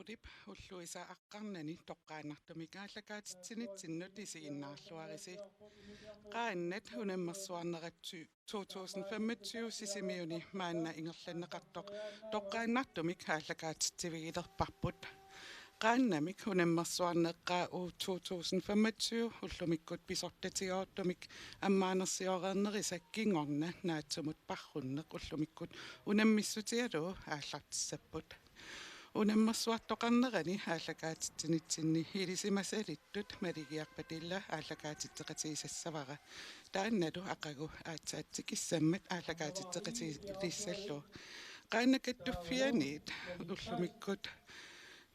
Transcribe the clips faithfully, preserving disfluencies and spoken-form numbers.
Ulluisa aqqarnani toqqaannartumik aallakaatitsinitsinnut isiginnaarluarisi. Qaannat unammersuarnerat to tusind femogtyve Sisimiuni maanna ingerlanneqartoq toqqaannartumik aallakaatitsivigilerparput. Qaannamik unammersuarneq Q U to tusind femogtyve ullumikkut pisortatigoortumik ammaanersioreernerisa kingorna naatsumut parrunneq ullumikkut unammissutigalugu aallartissapput. Unammersuartoqarnerani aallakaatitsinitsinni ilisimasalittut maligiarpatilla aallakaatitseqatigisassavara. Taannalu aqagu aatsaat tikissammat aallakaatitseqatigiissallugu. Qaannat kattuffianniit ullumikkut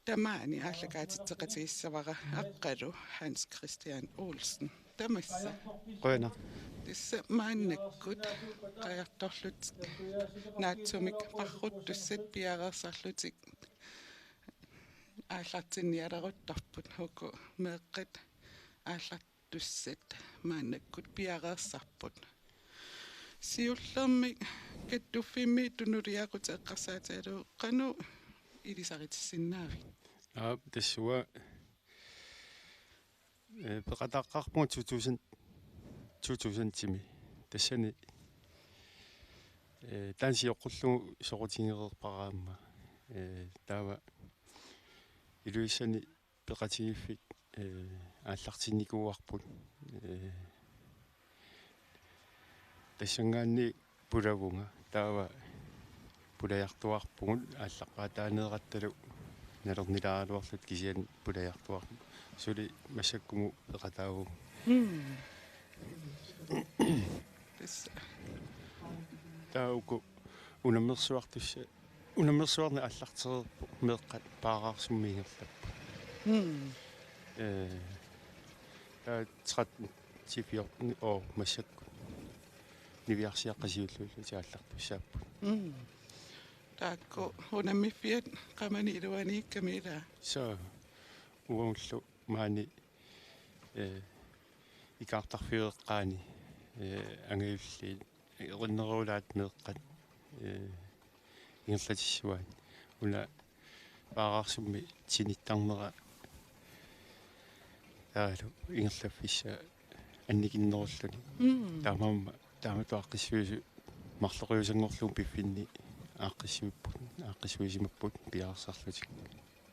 tamaani aallakaatitseqatigissavara aqqalu Hans Christian Olsen. Tamassa. Qujanaq. Tassa maannakkut qajartorlutik naatsumik parruttussat piareersarlutik aallartinnialeruttorput, uku meeqqat aallartussat maannakkut piareersarput. Siullermik kattuffimmi tunuliaqutit eqqarsaatigalugu qanoq ilisaritissinnaavit? Aap, tassa uanga, eh, peqataaqqaarpunga to tusind, to tusindimi. Tassani, eh, taanna sioqqullugu soqutigereerpara aamma. Eh, taava Ilulissani peqatigiiffik, eh, aallartinnikuuarput. Eh, tassanngaanniit pulavunga, taava pulajartuaarpugut aallaqqaataaneerattalu nalornilaaraluarluta, kisianni pulajartuaarput. Suli massakkumut peqataavugut. Mm. Tassa. Taava uku unammersuartussa, unammersuarneq aallartereerpoq meeqqat paaraarsummi ingerlapput. Mm. Eh, taava tretten til fjorten år massakkut. Niviarsiaqqat siulliullutik aallartussaapput. Mm. Taakku unammiffiat qamani iluaniikkami, ilaa? Soo, uagullu maani, eh, ikaartarfiup eqqaani, eh, angajulliit, erinnerulaat meeqqat, eh, ingerlatissuaat. Una paaraarsummi tinittarnera taavalu ingerlaffissaa annikinnerulluni. Mm. Taamaammat taamatut aaqqissuisu-, marloqiusanngorlugu piffinni aaqqissuipput, aaqqissuisimapput piareersarlutik.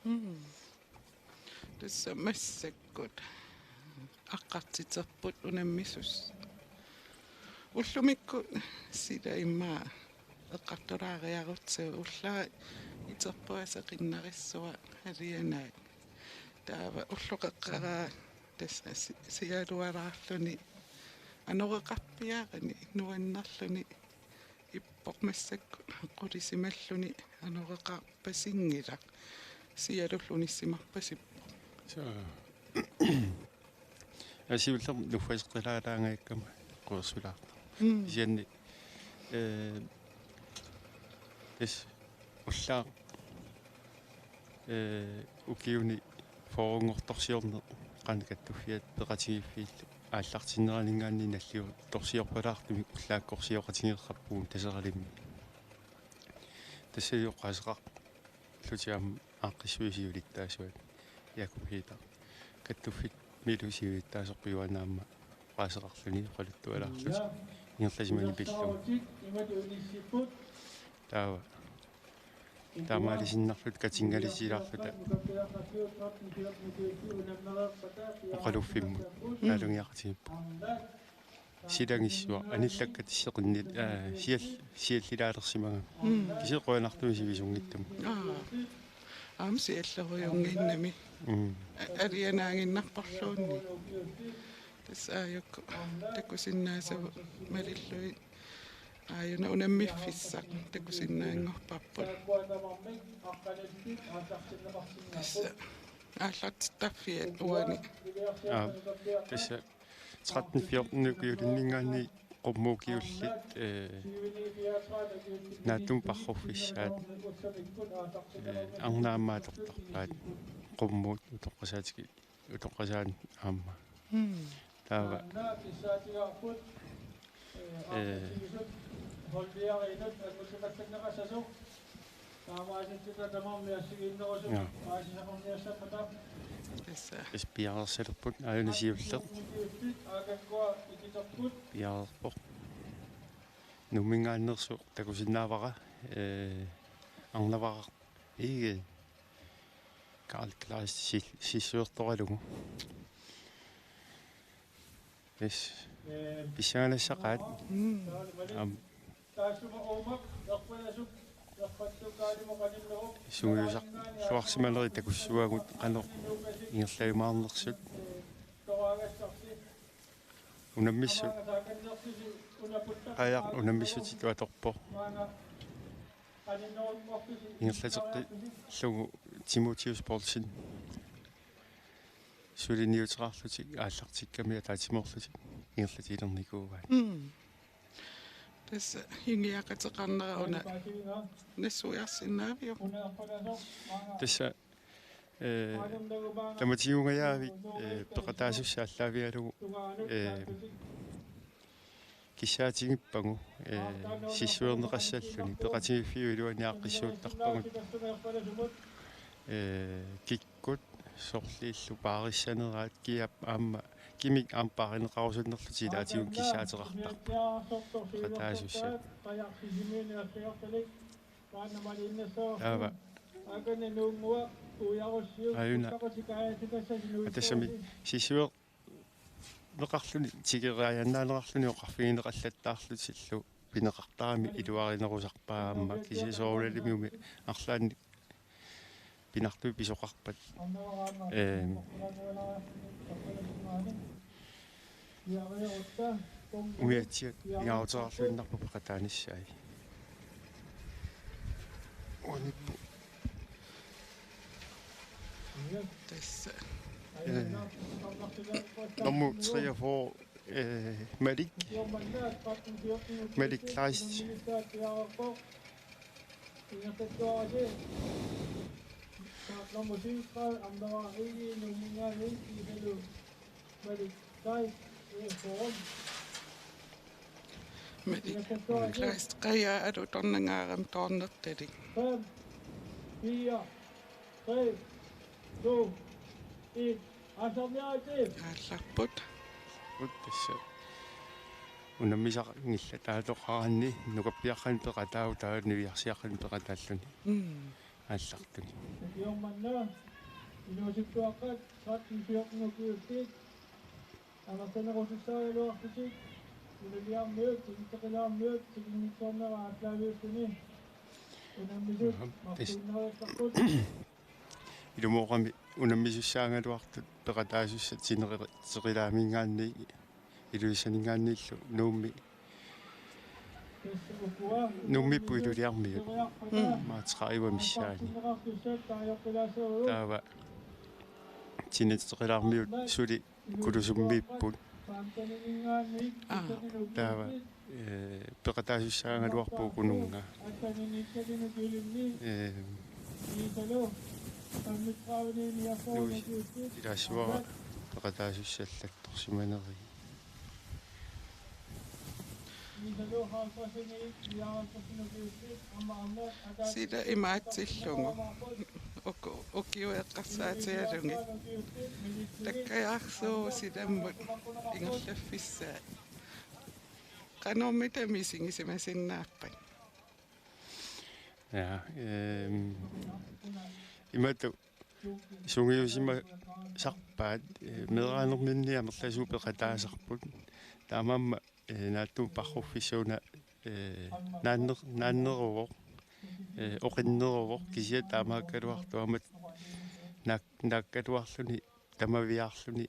Mm. Tassa massakkut aqqartiterput unammisussat. Ullumikkut sila immaqa eqqartulaariarutsigu, ullaaq iterput aseqinnarissuaq alianaak. Taava ulloqeqqaraa tassa si-, sialualaarluni anoreqarpiarani nuannerluni ippoq, massakkut qulisimalluni anoreqarpasinngilaq, sialullu unissimarpasippoq. Soo. Siullermik nuffaseqqilaalaangajakkama quersuilaartoq. Mm. Kisianni, eh, tassa ullaaq, eh, ukiuni fyrrenngortorsiorneq qanoq kattuffiat peqatigiiffiillu aallartinneraninngaanniit nalliuttorsiorpalaartumik ullaakkorsioqatigeerrappugut Taseralimmi. Tassalu oqaaseqarlutik aamma aaqqissuisu siulittaasuat Jakob Peter. Kattuffimmilu siulittaasorput uanga aamma oqaaseqarluni oqaluttualaarlutik ingerlasimani pillugu. Taava taamaalisinnarluta katinngalitsilaarluta oqaluffimmut naalungiaqatigiippugut. Silagissuaq anillakkat seqinnil-, aa, sial-, siallilaalersimagami. Mm. Kisianni qujanartumik sivisunngittumik. Aa. Aamma siallerujunnginnami. Mm. A-, alianaaginnarporluunniit. Tassa aajuku takusinnaasagut malillugit aajuna unammiffissaq takusinnaanngorparput. Tassa aallartittarfiat uani. Aa, tassa tretten fjorten ukiulinninngaanniit qummut ukiullit, eh, naatsumik parruffissaat, eh, arnat aamma atortarpaat qummut utoqqasaatiki-, utoqqasaanut aamma. Mm. Taava, eh, Ja. Tassa. Tassa piareersalerput aajuna siulleq. Piareerpoq. Nuumminngaanneersoq takusinnaavara, ee, arnavara. Ikke. Karl Kleist si-, sissuertoralugu. Yes. Pissanganassaaq. Mm. Aam. Sungiusarluarsimanerit takussavagut qanoq ingerlajumaarnersut. Unammissut. Ajak unammissutitut atorpoq. Ingerlateqqillugu Timotheus Poulsen. Suli niuteqarlutik aallartikkami ataatsimoorlutik ingerlatilernikuuaat. Mm. Tassa ingiaqateqarnera una nassuiarsinnaaviuk? Tassa, ee, tamatigungajaavik, ee, peqataasussat aallaavigalugu, ee, kissaatigippagu, ee, sissuerneqassalluni, peqatigiiffiup iluani aaqqissuuttarpagut, ee, kikkut sorliillu paarissaneraat kiap aamma kimik aamma paarineqarusunnerlutik ilaatigut kissaateqartarput. Peqataasussat. Taava. Aajuna. Tassami sissuer- neqarluni tikeriaannaaneqarluni oqarfigineqallattaarlutillu pineqartarami iluarinerusarpaa aamma kisianni soorunalimi arlaannik pinartui pisoqarpat. Ehm. Umiatsiat pingaaruteqarluinnarput peqataanissaat. Uanippu. Tassa. Eh, nummer treogfyrre, eh, Malik. Malik Kleist. Malik Kleist, qajaa alutornangaarami toornertalik. Fem, fire, tre, to, et. Aallarput. Ut tassa. Unammisaqanngillat taatoqaraanni nukappiaqqanik peqataavoq taava niviarsiaqqanik peqataalluni. Mm. Aallartuni. Ukiormanna inuusuttuaqqat tretten fjorten ukiullit amerlanerusussaagaluarlutik Ilulissarmiut, Ittoqqortoormiut tikinngitsoornera aallaaviulluni unammisut. Aha, pis- marluinnariallarput. Ilumooqami unammisussaagaluartut peqataasussat sineriteqqilaaminngaanniit Ilulissaninngaanniillu Nuummi. Nuummiipput Ilulissarmiut. Mm. Maatseqariva missaani. Taava Tinitseqqilaarmiut suli Kulusummiipput. Aa. Taava, eh, peqataasussaagaluarput ukununnga. Eh, Nuusi ilaassuara peqataasussallattorsimanerit. Sila imaatsillugu. Uku-, ukiueqqarsaatigalugit. Takkajaarsuuvoq silammut ingerlaffissaat. Qanormita misigisimasinnaappat? Ja, ehm, imatut sungiusimasarpaat, eh, meeraanerminni amerlasuut peqataasarput. Taamaammat, eh, naatsumik parruffissaq una, eh, naanner-, naanneruvoq, eh, oqinneruvoq, kisianni taamaakkaluartoq aamma naak-, naakkaluarluni tamaviaarluni,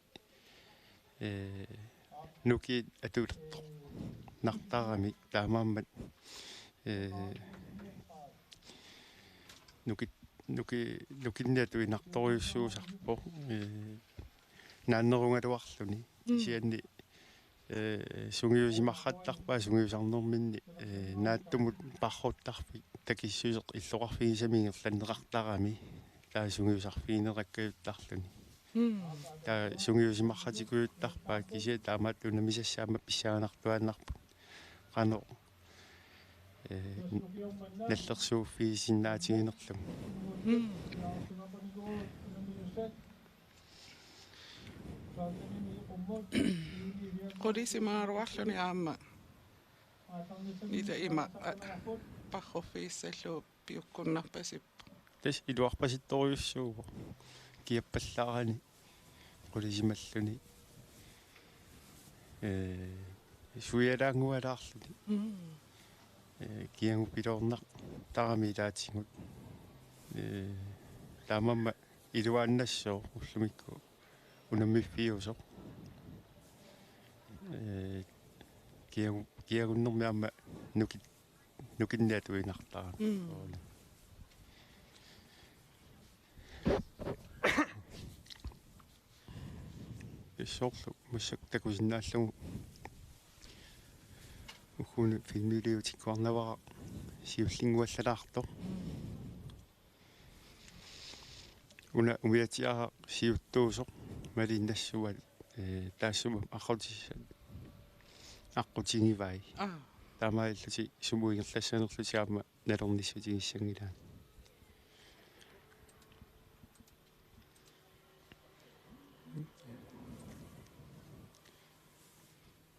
eh, nukiit atulertornartaramik taamaammat, eh, nuki-, nuki-, nukinnik atuinnartorujussuusarpoq, eh, naannerugaluarluni. Mm. Kisianni, eh, sungiusimarrattarpaat sungiusarnerminni, eh, naatsumut parruttarfik takissuseq illoqarfigisamik ingerlanneqartarami taava sungiusarfigineqakkajuttarluni. Mm. Taava sungiusimarratikujuttarpaat kisianni taamaattumik unammisassaammat pissanganartuaannarput. Qanoq ee, nallersuuffigisinnaatiginerlugu. Mm. Qulisimagaluarluni aamma ila ima, a, parruffigissallugu piukkunnarpasippoq. Tassa iluarpasittorujussuuvoq. Kiappallaarani qulisimalluni. Ee, suialaanngualaarluni. Mm. Ee, kiagupiloornartarami ilaatigut. Ee, taamaammat iluaannassooq ullumikkut unammiffiusoq. Ee, kiagu-, kiagunnermi aamma nukit-, nukinniat uinartarami. Mm. Soorlu. Soorlu massakkut takusinnaallugu ugguuna filmiliutikkuarnavara siullinnguallalaartoq. Una umiatiaraq siuttuusoq malinnassuat, ee, taassuma aqqutissat aqqutigivai. Aa. Taamaalillutik sumut ingerlassanerlutik aamma nalornissutigissanngilaat.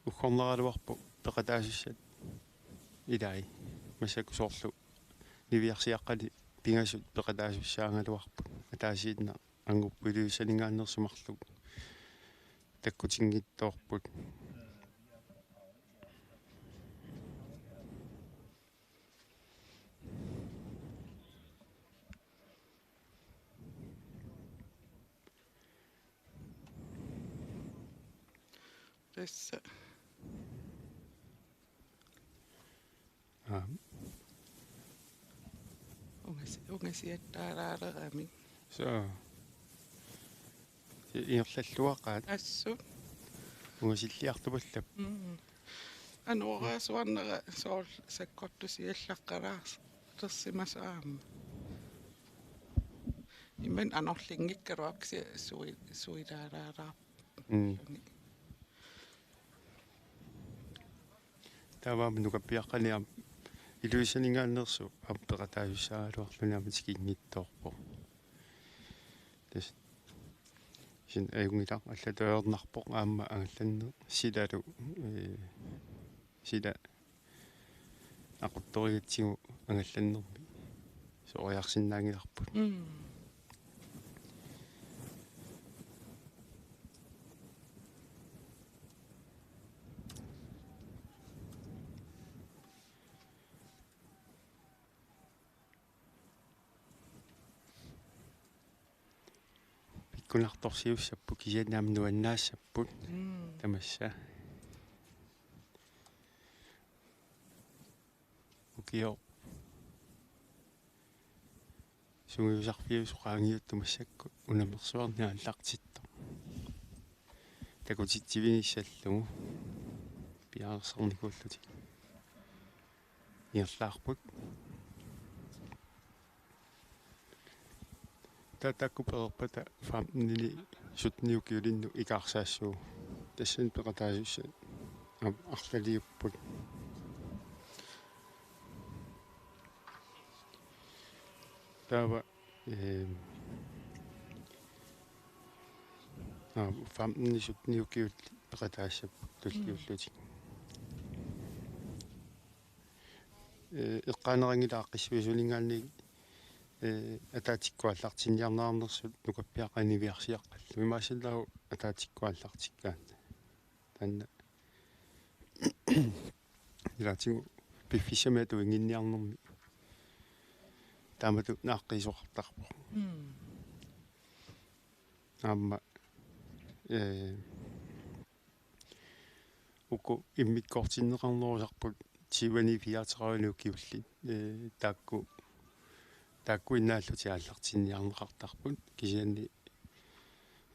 Uggornaraluarpoq peqataasussat ilai. Massakkut soorlu niviarsiaqqani pingasut peqataasussaagaluarput. Ataasiinnaq angupput Ilulissaninngaanneersut marluk takkutinngitsoorput. Tassa. Aap. Ungas-, ungasiattaalaalerami. Soo. Ingerlalluaqaat. Assut. Ungasilliartupallap. Mm. Anoraasuarnera soorlu sakkortusiallaqqalaarsimasoq aamma. Imannak anorlinngikkaluarpoq kisianni sui-, suilaalaalaarpoq. Mm. Taava aamma nukappiaqqani aamma Ilulissaninngaanneersoq aamma peqataasussaagaluarluni aamma tikinngitsoorpoq. Tassa. Kisianni ajunngilaq allatut ajornarpoq aamma angallanneq silalu, ee, sila aquttorigatsigu angallannermi sooriarsinnaanngilarput. Mm. Pikkunartorsiussapput kisianni aamma nuannaassapput. Mm. Tamassa. Ukioq sungiusarfiusoq qaangiuttoq massakkut unammersuarnik aallartittoq. Takutitsivigissallugu piareersarnikuullutik ingerlaarput. Taava taakku pereerpata femtenini sytteni ukiulinnut ikaarsaassuugut. Tassani peqataasussat aamma arlaliupput. Taava, ehm, aamma femtenini sytteni ukiullit peqataassapput tulliullutik. Ee, eqqaaneranngilaq aaqqissuisuuninngaanniit, ee, ataatsikkut aallartinniarneqarnersut nukappiaqqat niviarsiaqqallu. Imaassinnaavoq ataatsikkut aallartikkaanni. Taanna ilaatigut piffissami atuinnginniarnermi taamatut naaqqiisoqartarpoq. Mm. Aamma, ee, uku immikkoortinneqarnerusarput tyveni fireogtrediveni ukiullit, ee, taakku, taakkuinnaallutik aallartinniarneqartarput kisianni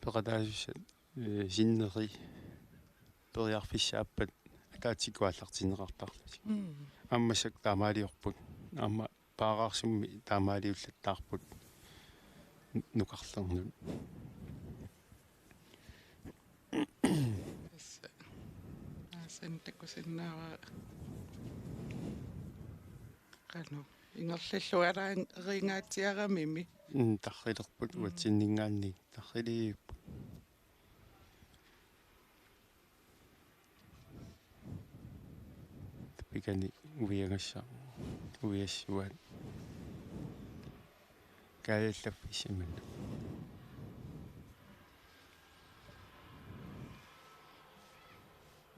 peqataasussat, ee, sinneri periarfissaappat ataatsikkut aallartinneqartarlutik. Mm. Aamma massakkut taamaaliorput. Aamma paaraarsummi taamaaliullattaarput nukarlernut. Tassa. Aasaq takusinnaavara. Qanoq. Ingerlalluaraan-, ringaatsiaramimi. Mm, tarrilerput Mm. uatsinninngaanniit tarriliipput. Tappikani uiagassaq, uiassuat. Kaajallaffissamani.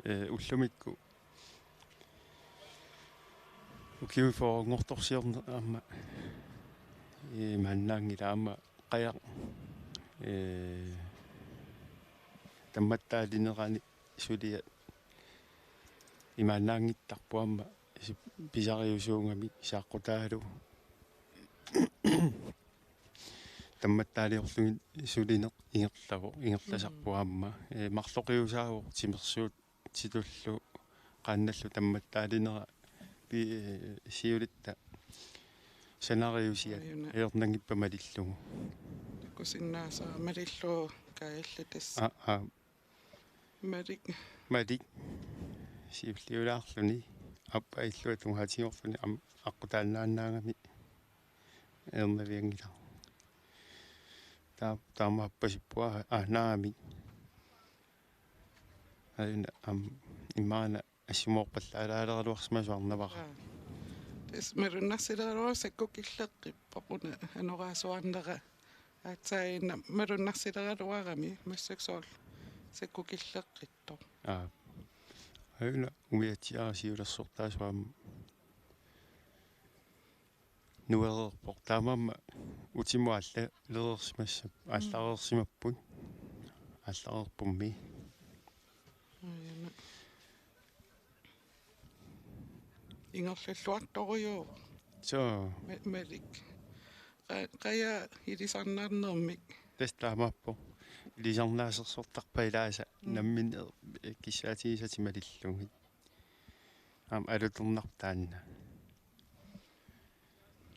Ee, ullumikkut ukiut fyrrenngortorsiorneq aamma, ee, imaannaanngilaq aamma qajaq, ee, tammattaalinerani suliaq imaannaanngittarpoq aamma si-, pisariusuugami saaqqutaalu. Tammattaaliorlugit sulineq ingerlavoq, ingerlasarpoq Mm. aamma. Ee, marloqiusaavoq timersuutsitullu qaannallu tammattaalinera pi-, ee, siulitta sanariusiat Aajuna. ajornanngippat malillugu. Takusinnaasaa malillugu kaajallatissaq. Aa, aa. Malik. Malik. Siulliulaarluni. Aappaat illua tungaatigoorluni am-, aqqutaannaannaagami. Ernavianngilaq. Taa-, taamaappasippoq aa-, aanaami. Aajuna am-, imaana assumoorpallaalaaleraluarsimasoq arnavara. Aa. Tassa malunnarsileraluarami sakkukilleqqippoq una anorersuarnera. Aatsaannguaq malunnarsileraluarami massakkut soorlu sakkukilleqqittoq. Aa. Aajuna umiatsiaq siulersortaasoq aamma nuereerpoq. Taamaammat utimut aallareersimassap-, Mm. aallareersimapput. Aallareerpummi. Aajuna. Ingerlalluartorujuuvoq. Soo. Ma-, Malik. Qa-, qajaq ilisarnarnermik. Tassa taamaappoq. Ilisarnaasersortarpoq ilaasa. Mm. Nammineq, ee, kissaatigisatik malillugit. Aamma alutornarpoq taanna.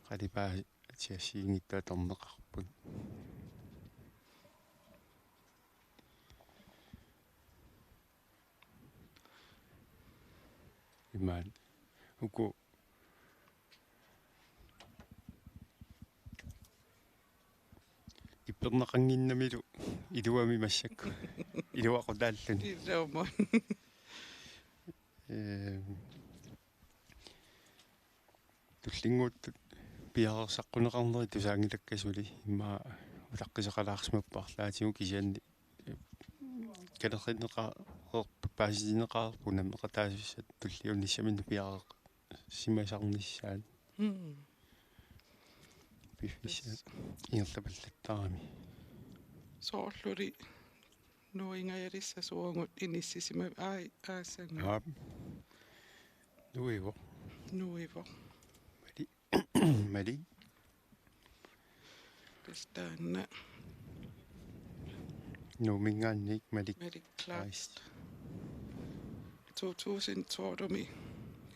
Qalipaat assigiinngitsut atorneqarput. Imaat uku ippernaqannginnamilu iluami massakkut. Iluaqutaalluni. Ilumut. Ee, tullinnguuttut piareersaqquneqarneri tusaanngilakka suli immaqa utaqqisoqalaarsimapput arlaatigut kisianni kalerrinneqareerp-, paasitinneqareerput unammeqataasussat tulliunnissaminnik piareersimasarnissaat. Mm. Piffissaq Tassa. ingerlapallattarami. Soorluli nuingajalissasugut inissisima-, ai, aasannga. Aap. Nuivoq. Nuivoq. Malik. Malik. Tassa taanna. Nuumminngaanniit Malik. Malik Kleist. Nice. To tusind tolv-imi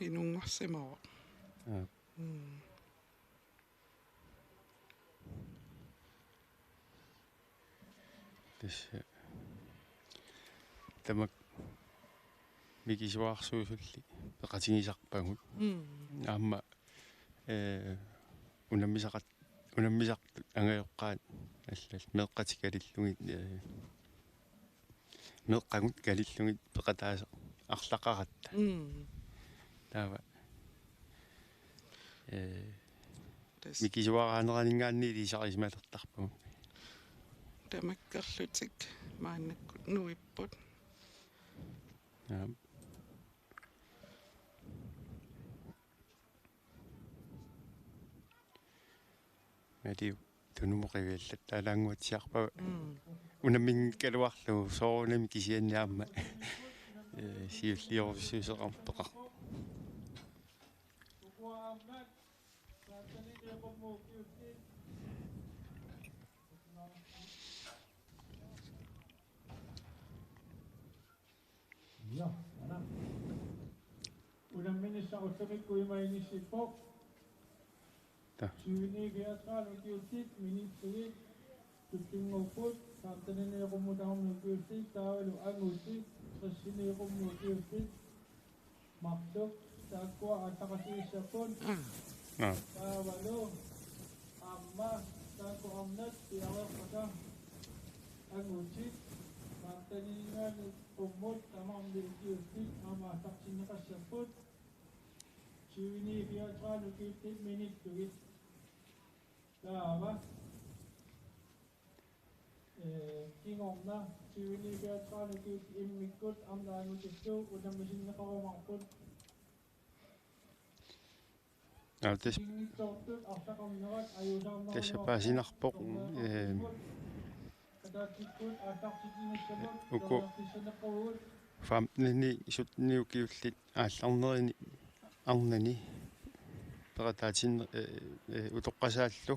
inunngorsimavoq. Aap. Mm. Tassa tamakku mikisuarsuusulli peqatigisarpagut. Mm. Aamma, ee, unammisaqat-, unammisartut angajoqqaat allallu meeqqatik kalillugit, ee, meeqqagut kalillugit peqataasoq arlaqaratta. Mm. Taava, ee, Tassa. mikisuaraaneraninngaanniit ilisarisimalertarpagut. Tamakkerlutik maannakkut nuipput. Aap. Maliu tunumut qiviallattaalaannguatsiarpara. Mm. Unamminngikkaluarlugu soorunami kisianni aamma, ee, siulliorujussuuseqarpoq. Ja, aana. Unamminissaq ullumikkut ima inissippoq. Ta. Syvogfirs fireogtredive ukiullit minitsugit tullinnguupput, seksteninik qummut tamarmik ukiullit, taavalu angutit, tresinit qummut ukiullit, marluk, taakkua aallaqatigissapput. Aa. Aa. Taavalu aamma taakku arnat piareerpata angutit femteninngaanniit qummut tamarmik ukiullit aamma aallartinneqassapput. Tyveni fireogtredive ukiullit minillugit. Taava ee, kingorna tyveni fireogtredive ukiullit immikkut arnat angutillu unammisinneqarumaarput. Aa, tas-, tikinngitsoortut arlaqarnerat ajuusaarnerugaluarput. Tassa paasinarpoq, ee, ataatsikkut aallartitsinissamut uku toornartissaneqarugut. Femteninik syttenik ukiullit aallarnerini arnani peqataatinne-, ee, ee, utoqqasaallu.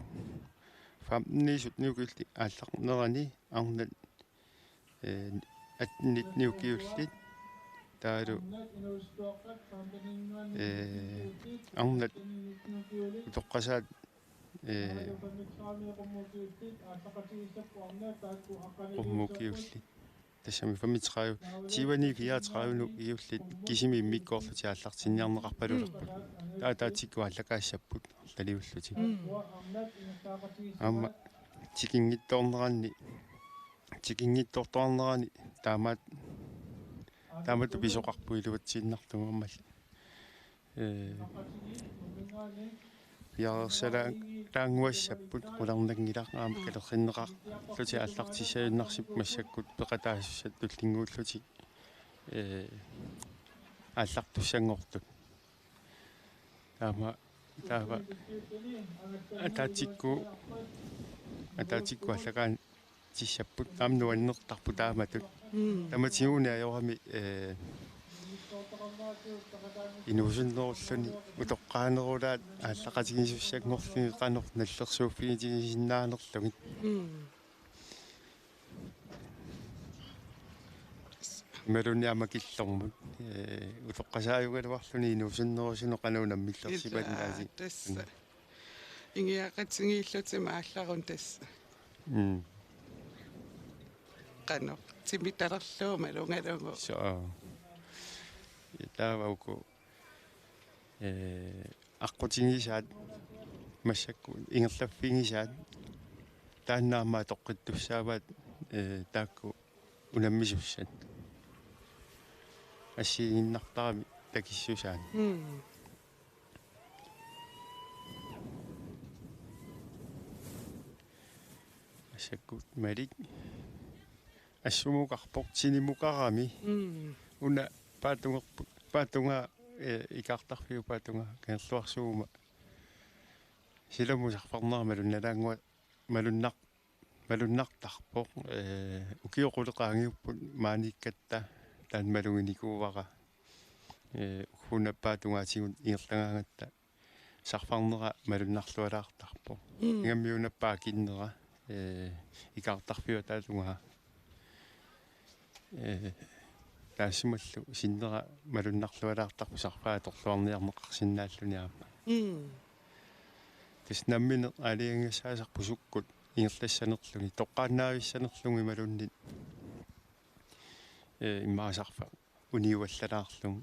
Femteninik syttenik ukiullit aallarnerani arnat, ee, attenik nittenik ukiullit taavalu, ee, arnat utoqqasaat, ee, qummut ukiullit. Tassami femogtredive, tyveni fireogtredive ukiullit kisimi immikkoorlutik aallartinniarneqarpalulerput. Taava ataatsikkut aallakaassapput arlaliullutik. Mm. Aamma tikinngitsoornerani, tikinngitsoortoqarnerani taamaat-, taamatut pisoqarpoq iluatsiinnartumik aammalu. Ee, piareersalaannguassapput qularnanngilaq aamma kalerrinneqarlutik aallartissagunarsipput massakkut peqataasussat tullinnguullutik, ee, aallartussanngortut. Taama, taava ataatsikkut, ataatsikkut aallakaat- tissapput aamma nuannertarpoq taamatut. Mm. Tamatiguuna ajorami, ee, inuusunnerulluni utoqqaanerulaat aallaqatigisussanngorlugit qanoq nallersuuffigitigisinnaanerlugit. Mm. Imaluunniit aamma killormut, ee, utoqqasaajugaluarluni inuusunnerusunut qanoq unammillersipannaasit. Ilaa, tassa. Mm. Ingiaqatigiillutik aallaruni tassa. Mm. Qanoq timitalerlugu malugalugu. Soo. Ja taava uku, ee, aqqutigisaat massakkut ingerlaffigisaat taanna aamma atoqqittussaavaat, ee, taakku unammisussat. Assigiinnartarami takissusaat. Mm. Massakkut Malik assumukarpoq tinimukarami. Mm. Una paatungerpu-, paatungaa, ee, ikaartarfiup paatungaa Kangerluarsuuma. Silamut sarfarnera malunnalaannguaq malunnar-, malunnartarpoq, ee, ukiut qulit qaangiupput maaniikkatta taanna maluginikuuara. Ee, ugguuna paatungaatigut ingerlagaangatta sarfarnera malunnarlualaartarpoq. Mm. Ingammik una paakinnera, ee, ikaartarfiup ataatungaa. Ee, taassumalu sinnera malunnarlualaartarpoq sarfaa atorluarniarneqarsinnaalluni aamma. Mm. Tassa nammineq aalajangigassaasarpoq sukkut ingerlassanerluni, toqqaannaavissanerluni imaluunniit, ee, immaqa sarfaq uniuallalaarlugu.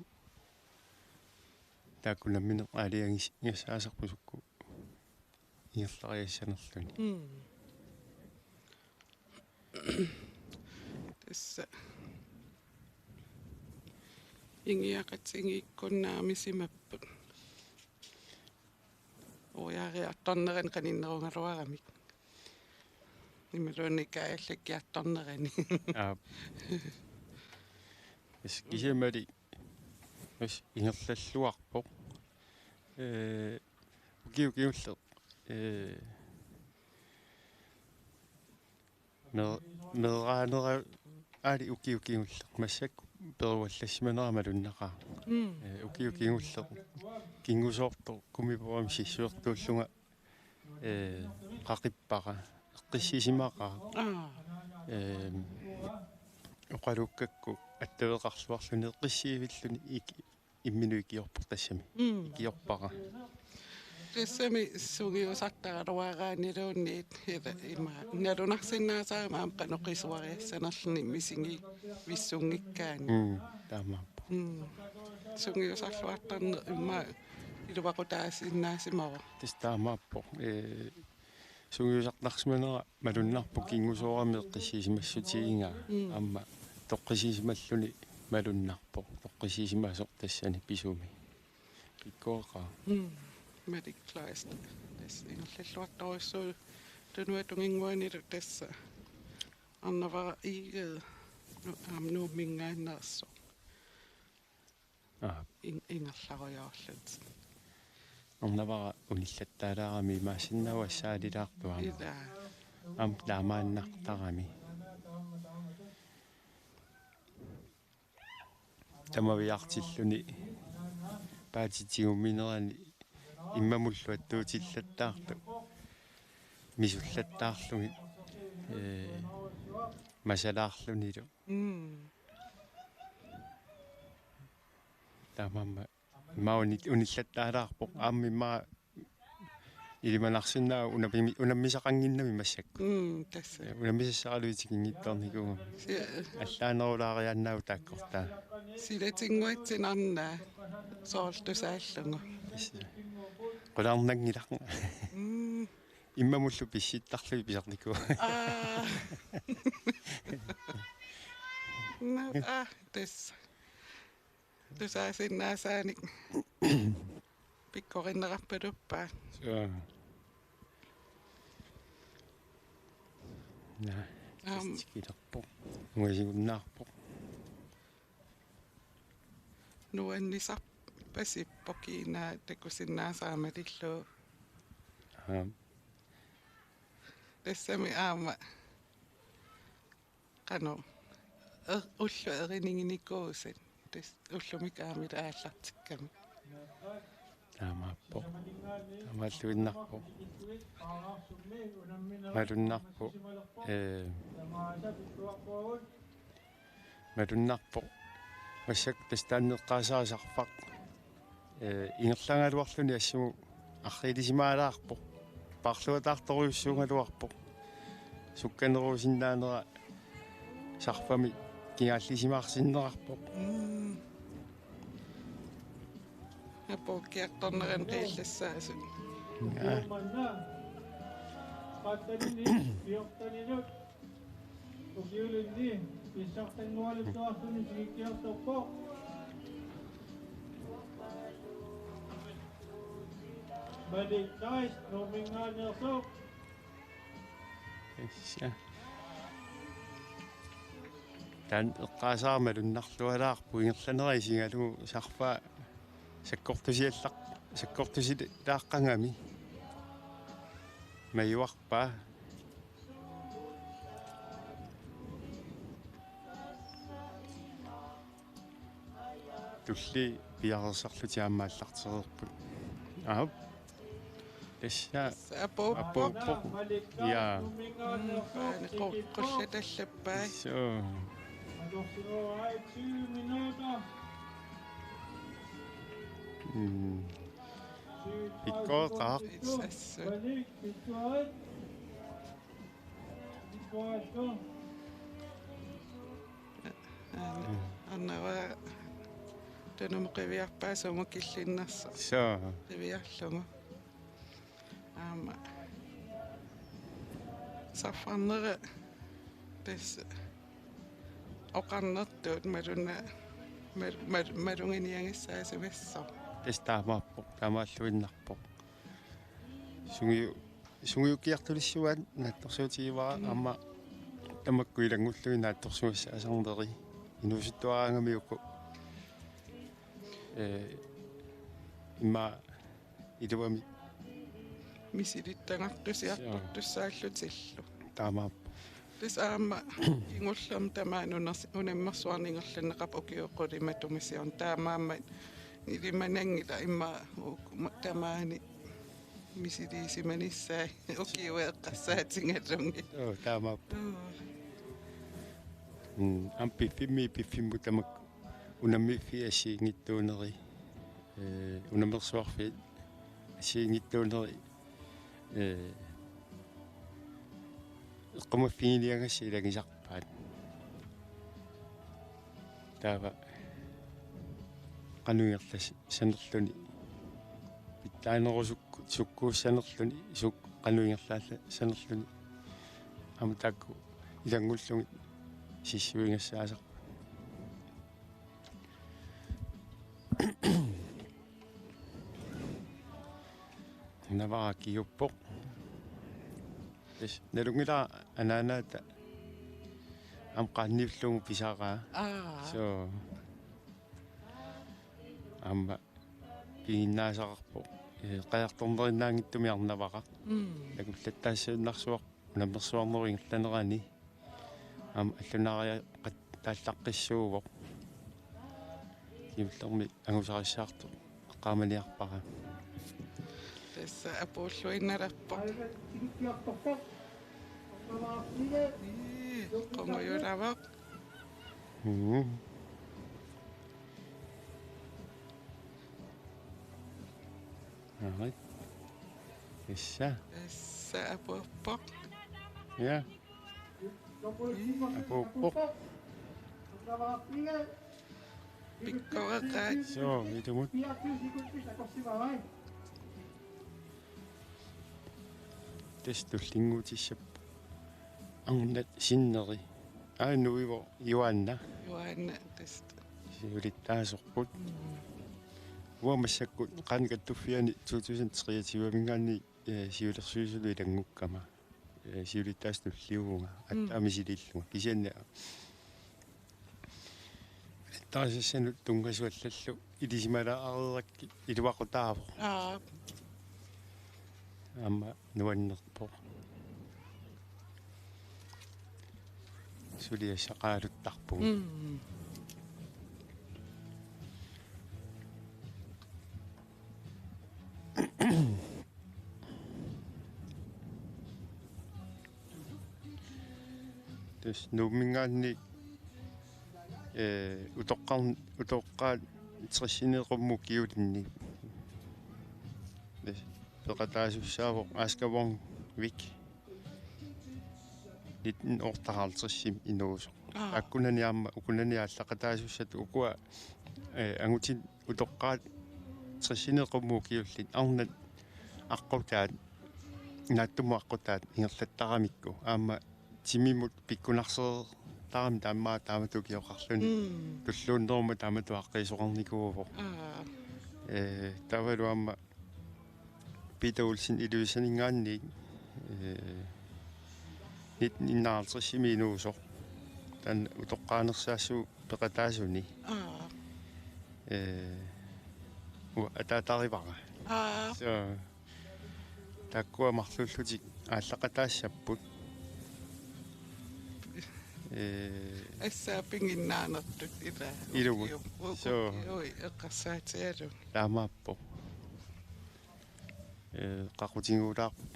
Taakku nammineq aalajangigassaasarput sukkut ingerlariassanerluni. Mm. Tassa. Ingiaqatigiikkunnaarmisimapput. Uiariartornerani qaninnerugaluaramik. Imaluunniit kaajallikkiartornerani. Aap. Tassa kisimali, tassa ingerlalluarpoq. Ee, ukiut kingulleq. Ee, Mer-, meeraanera aali ukiut kingulleq massakkut peruallassimanera malunnaqaaq. Mm. Ee, ukiut kingulleq kingusoortoq gummibådimi sissuertuullunga, ee, qaqippara, eqqissisimaqaaq. Aa. Ee, oqaluukkakku attaveqarluarluni eqqissiivilluni iki-, imminut ikiorpoq tassami. Mm. Ikiorpara. Tassami sungiusartaraluaraanniluunniit ila ima nalunarsinnaasarami aamma qanoq qisuariassanerluni misigivissunngikkaanni. Mm, taamaappoq. Mm. Sungiusarluartarneq immaqa Iluaqutaasinnaasimavoq. Tassa taamaappoq. Ee, sungiusartarsimanera malunnarpoq kingusoorami eqqissisimassutigigaa. Mm. Aamma toqqissisimallugu malunnarpoq. Toqqissisimasoq tassani pisumi. Pikkoreqaaq. Mm. Malik Kleist. Tassa ingerlalluartorujussuuvoq Tunuata tunginnguanilu tassa. Arnavara Egede. Nu-, aamma Nuumminngaanneersoq. Aa. In-, ingerlarujoorlutik. Arnavara unillattaalaarami imaassinnaavoq assaalilaartoq aamma. Ilaa. Aamma taamaannartarami. Tamaviaartilluni paatip tigumminerani immamullu attuutillattaartoq. Misullattaarlugit, ee, masalaarlunilu. Mm. Taamaammat. Ima uni-, unillattaalaarpoq. Aamma ima ilimanarsinnaavoq unammi-, unammisaqannginnami massakkut. Mm, tassa. Ee, unammisassaraluunniit tikinngitsoornikuugami. Si-, allaanerulaariaannaavoq taakkortaa. Silatinnguatsinarnaa soorlu tusaallugu. Tassa. Qularnanngilaq. Mm. Immamullu pissittarlugit pisarnikuuvoq. Aa. Nå, aa, tassa. Tusaasinnaasaanik pikkorinnerarpaluppaat. Suu. Naa, aamma. Tikilerpoq. Ungasigunnaarpoq. Nuannisarpasippoq kiinaa takusinnaasara malillugu. Aap. Tassami aamma qanoq. Er-, ullut eriniginikuusat. Tassa ullumi kaamila aallartikkami. Taamaappoq. Taamaalluinnarpoq. Malunnarpoq. Ee. Malunnarpoq. Massakkut tassa taanna eqqaasaasarfaq. Ee, ingerlagaluarluni assumut arriilisimaalaarpoq. Paarluataartorujussuugaluarpoq. Sukkanerusinnaanera sarfami kingaallisimaarsinnerarpoq. Mm. Apuukkiartornerani qiillassaasut. Aa. Ukiumanna. Pattanini, fjortenini. Ukiulinni pissartanngualuttuarluni tikikkiartorpoq. Malik Kleist, Nuumminngaanneersoq. Issa. Taanna eqqaasaarmat malunnarlualaarpoq ingerlanera isigalugu sarfaa sakkortusiallaq-, sakkortusilaaqqagami. Majuarpaa. Tulliit piareersarlutik aamma aallartereerput. Aap. Tassa. Tassa apuuppoq. Apuuppoq. Ja. Mm, paani qu-, qullatallappai. Suu. Mm. Pikkoreqaaq. Assut. Aana, aana, Tunumut qiviarpaa sumut killinnersoq. Suu. Qiviarlugu. Aamma. Sarfarnera tassa oqarnertut malunna-, mal-, mal-, maluginiagassaasimassaaq. Tassa taamaappoq, taamaalluinnarpoq. Sungiu-, sungiukkiartulissuaat naatsorsuutigivara. Mm. Aamma tamakku ilanngullugit naatsorsugassaasarneri inuusuttuaraangami uku. Ee, immaqa iluamik. Misilittagaqartusiartortussaallutillu. Taamaappoq. Tassa aamma kingullermi tamaani uners-, unammersuarneq ingerlanneqarpoq ukiut qulit matuma siorna. Taamaammat ilimananngilaq immaqa uku ma-, tamaani misiliisimanissaat ukiut eqqarsaatigalugit. Joo, taamaappoq. Joo. Mm, aamma piffimmi, piffimmut tamakku unammiffiit assigiinngitsuunerit, ee, unammersuarfiit assigiinngitsuunerit, ee, eqqumaffiginiagassat ilagisarpaat. Taava qanoq ingerlas-, sanerluni. Taanerusuk sukkuussanerluni, suk-, qanoq ingerlaallassanerluni. Aamma taakku ilanngullugit sissuigassaasarput. Navara kiuppoq. Tassa nalunngilara anaanaata aamma qaanniullugu pisaraa. Aa. So. Aamma piginnaasaqarpoq. Ee, qajartornerinnaanngitsumik arnavara. Mm. Takullattaassagunarsuaq unammersuarnerup ingerlanerani. Aamma allunaariaqattaallaqqissuuvoq. Kingullermik angusarissaartoq eqqaamaniarpara. Tassa apuulluinnalerpoq. Ii, qungujulavoq. Mm. All right. Tassa. Tassa apuuppoq. Ja. Apuuppoq. Pikkoreqaat. So, ilumut. Tassa tullinnguutissappoq. Arnat sinneri. Aa, nuivoq Joanna. Joanna, tassa. Siulittaasorput. Mm. Uanga massakkut Qaannat Kattuffianni to tusind treogtyve-minngaanniit, eh, siulersuisuni ilanngukkama. Eh, siulittaasut tulliuvunga. Mm. Aatsaat misilillunga. Kisianni attaasassanut tunngasuallallu ilisimalaareerakkit iluaqutaavoq. Aa. Aamma nuannerpoq. Suliassaqaaluttarpugut. Mm. Tassa Nuumminngaanniit, eh, utoqqar-, utoqqaat tressini qummut ukiulinni. Tassa peqataasussaavoq Asger Wang Wick. Nitten otteoghalvtredsimi inuusoq. Aa. Taakkunani aamma ukunani aallaqataasussat ukua, eh, angutit utoqqaat tressini qummut ukiullit arnat aqqutaat, naatsumut aqqutaat ingerlattaramikku. Aamma timimut pikkunarsereertarami taama taamatut ukioqarluni. Mm. Tulluunnerummat taamatut aaqqiisoqarnikuuvoq. Aa. Eh, taavalu aamma Peter Olsen Ilulissaningaanniit, eh, nitten enoghalvtredsimi inuusoq. Taanna utoqqaanersaassuup peqataasuni. Aa. Eh, uanga ataatarivara. Aa. So, taakkua marluullutik aallaqataassapput. Eh. Assaat piginnaanertut ila. Ilumut. Uku-, uku-, so. Ui, eqqarsaatigalugu. Taamaappoq. Eh, qaqutigiulaarput.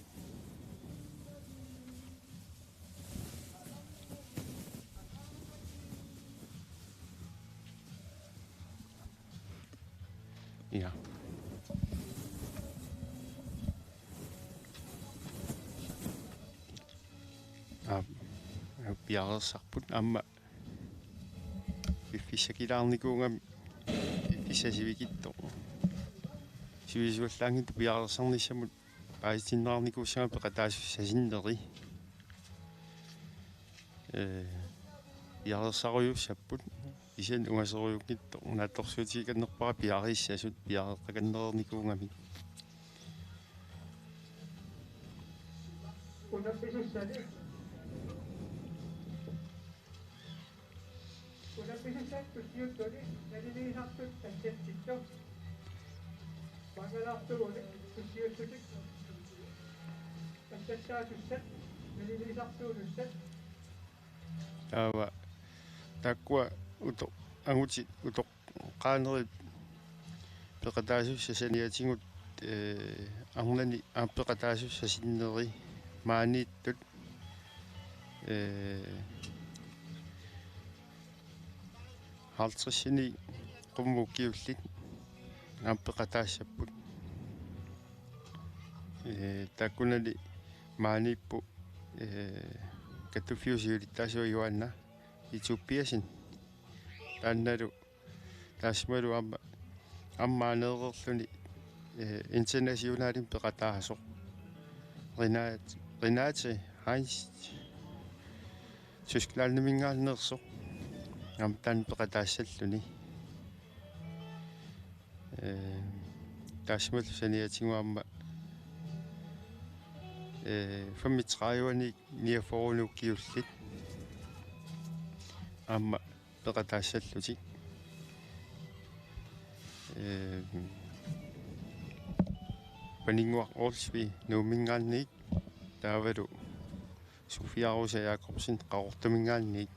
Ja. Aa, piareersarput aamma piffissakilaarnikuugami, piffissaq sivikitsoq. Sivisuallaanngitsoq piareersarnissamut paasitinneqarnikuussagamik peqataasussat sinneri. Eh, piareersarujussuupput. Kisianni ungasorujunngitsoq naatsorsuutigikannerpara piareerissasut piareeqqakannereernikuugamik. Unammisussani. Unammisussat tulliuttuni naliliisartut assatsittoq. Pangalaartugunik tulliuttunik assattaasussat naliliisartuusussat. Taava taakkua uto-, angutit utoqqaanerit peqataasussat saniatigut, eh, arnani aamma peqataasussat sinneri maaniittut, eh, halvtredsini qummut ukiullit aamma peqataassapput. Eh, taakkunani maaniippoq, eh, kattuffiup siulittaasua Joanna Itupiasin. Taannalu taassumalu aamma, aamma maaneereerluni eh, internationalimik peqataasoq. Renate, Renate Heinz Tysklandiminngaanneersoq. Aamma taanna peqataassalluni. Eh, taassumalu saniatigut aamma, eh, femogtredive-ni niogfyrre ukiullit aamma peqataassallutik. Eh, Paninnguaq Olsvig Nuumminngaanniit taavalu Sofia Rosa Jakobsen Qaqortuminngaanniit,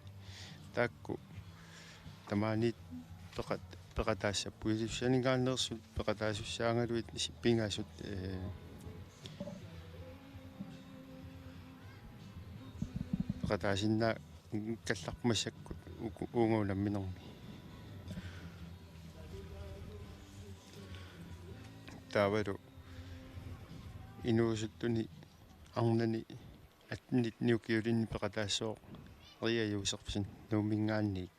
taakku tamaaniit peqat-, peqataassapput. Ilulissaninngaanneersut peqataasussaagaluit pingasut, eh, peqataasinnaakkallarput massakkut uku-, uunga unamminermi. Taavalu inuusuttuni arnani atten-nitten ukiulinni peqataassooq Ria Josefsen Nuumminngaanniit.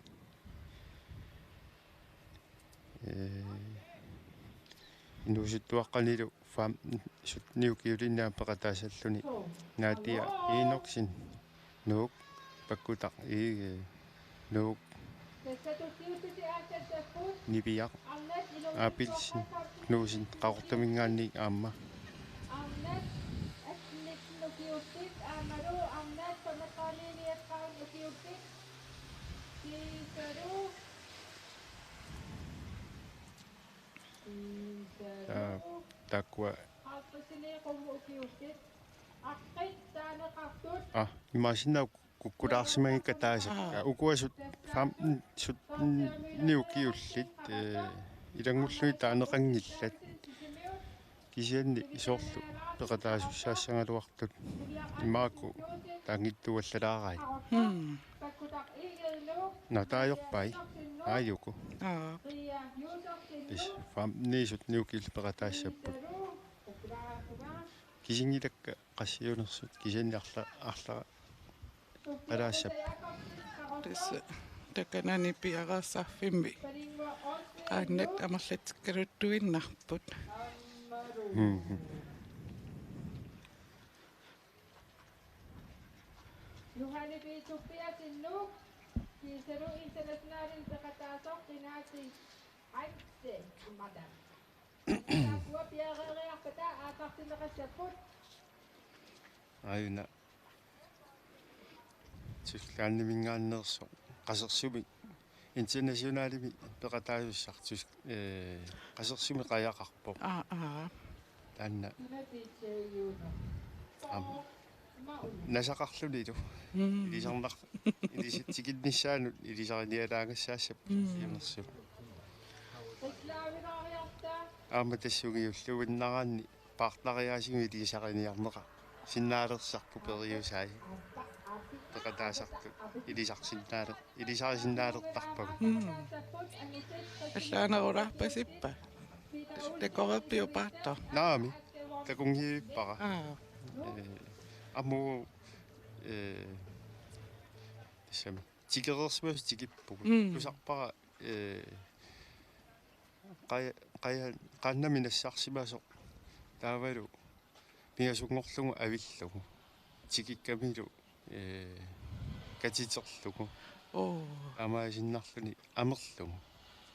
Eh, inuusuttuaqqanilu femten-sytten ukiulinni aamma peqataassalluni Nadia Enoksen Nuuk, Pakkutaq Egede Nuuk, Niviaq Abelsen Knudsen Qaqortuminngaanniit aamma. Taa-, taakkua Aa, imaassinnaavoq kukkulaarsimagikka taasakka. Aa. Ukua sut-, femten-sytten-ni ukiullit, eh, ilanngullugit taaneqanngillat. Kisianni soorlu peqataasussaassagaluartut imaakku taanngittuallalaaraat. Hmm. Naa, taajorpai. Aajuku. Aa. Tassa femten-ni sytten-ni ukiullit peqataassapput. Kisinngilakka qassiunersut, kisianni arla-, arla-, qalaassapput. Tassa takanani piareersarfimmi qaannat amerlatikkaluttuinnarput. Mhm. Johanne B. Tobiassen Nuuk, kiisalu internationalimik peqataasoq Renate Heinze immata. Taakkua piareeriarpata aallartinneqassapput. Aajuna Tysklandiminngaanneersoq, qasersumik internationalimik peqataasussaq, tysk-, eh, qasersumik qajaqarpoq. Aa, aa. Taanna. Aamma nasaqarlunilu. Mm. Ilisarnar-, ilis-, tikinnissaanut ilisarinialaagassaassapput. Mm. Siunersuut. Aamma tassunga ulluinnaraanni partneriaasigut ilisariniarneqarsinnaalertarput periusaat. Peqataasartut ilisarsinnaale-, ilisarisinnaalertarpagut. Mm. Allaanerulaarpasippa? Takoreerpiuk paartoq? Naamik, takunngivippara. Aa. Eh, aamma, eh, tassami tikereersimasut tikippugut. Mm. Tusarpara, eh, qaja-, qaja-, qaannamik nassarsimasoq. Taavalu pingasunngorlugu avillugu. Tikikkamilu, eh, katiterlugu. Oo. Amaasinnarluni amerlugu.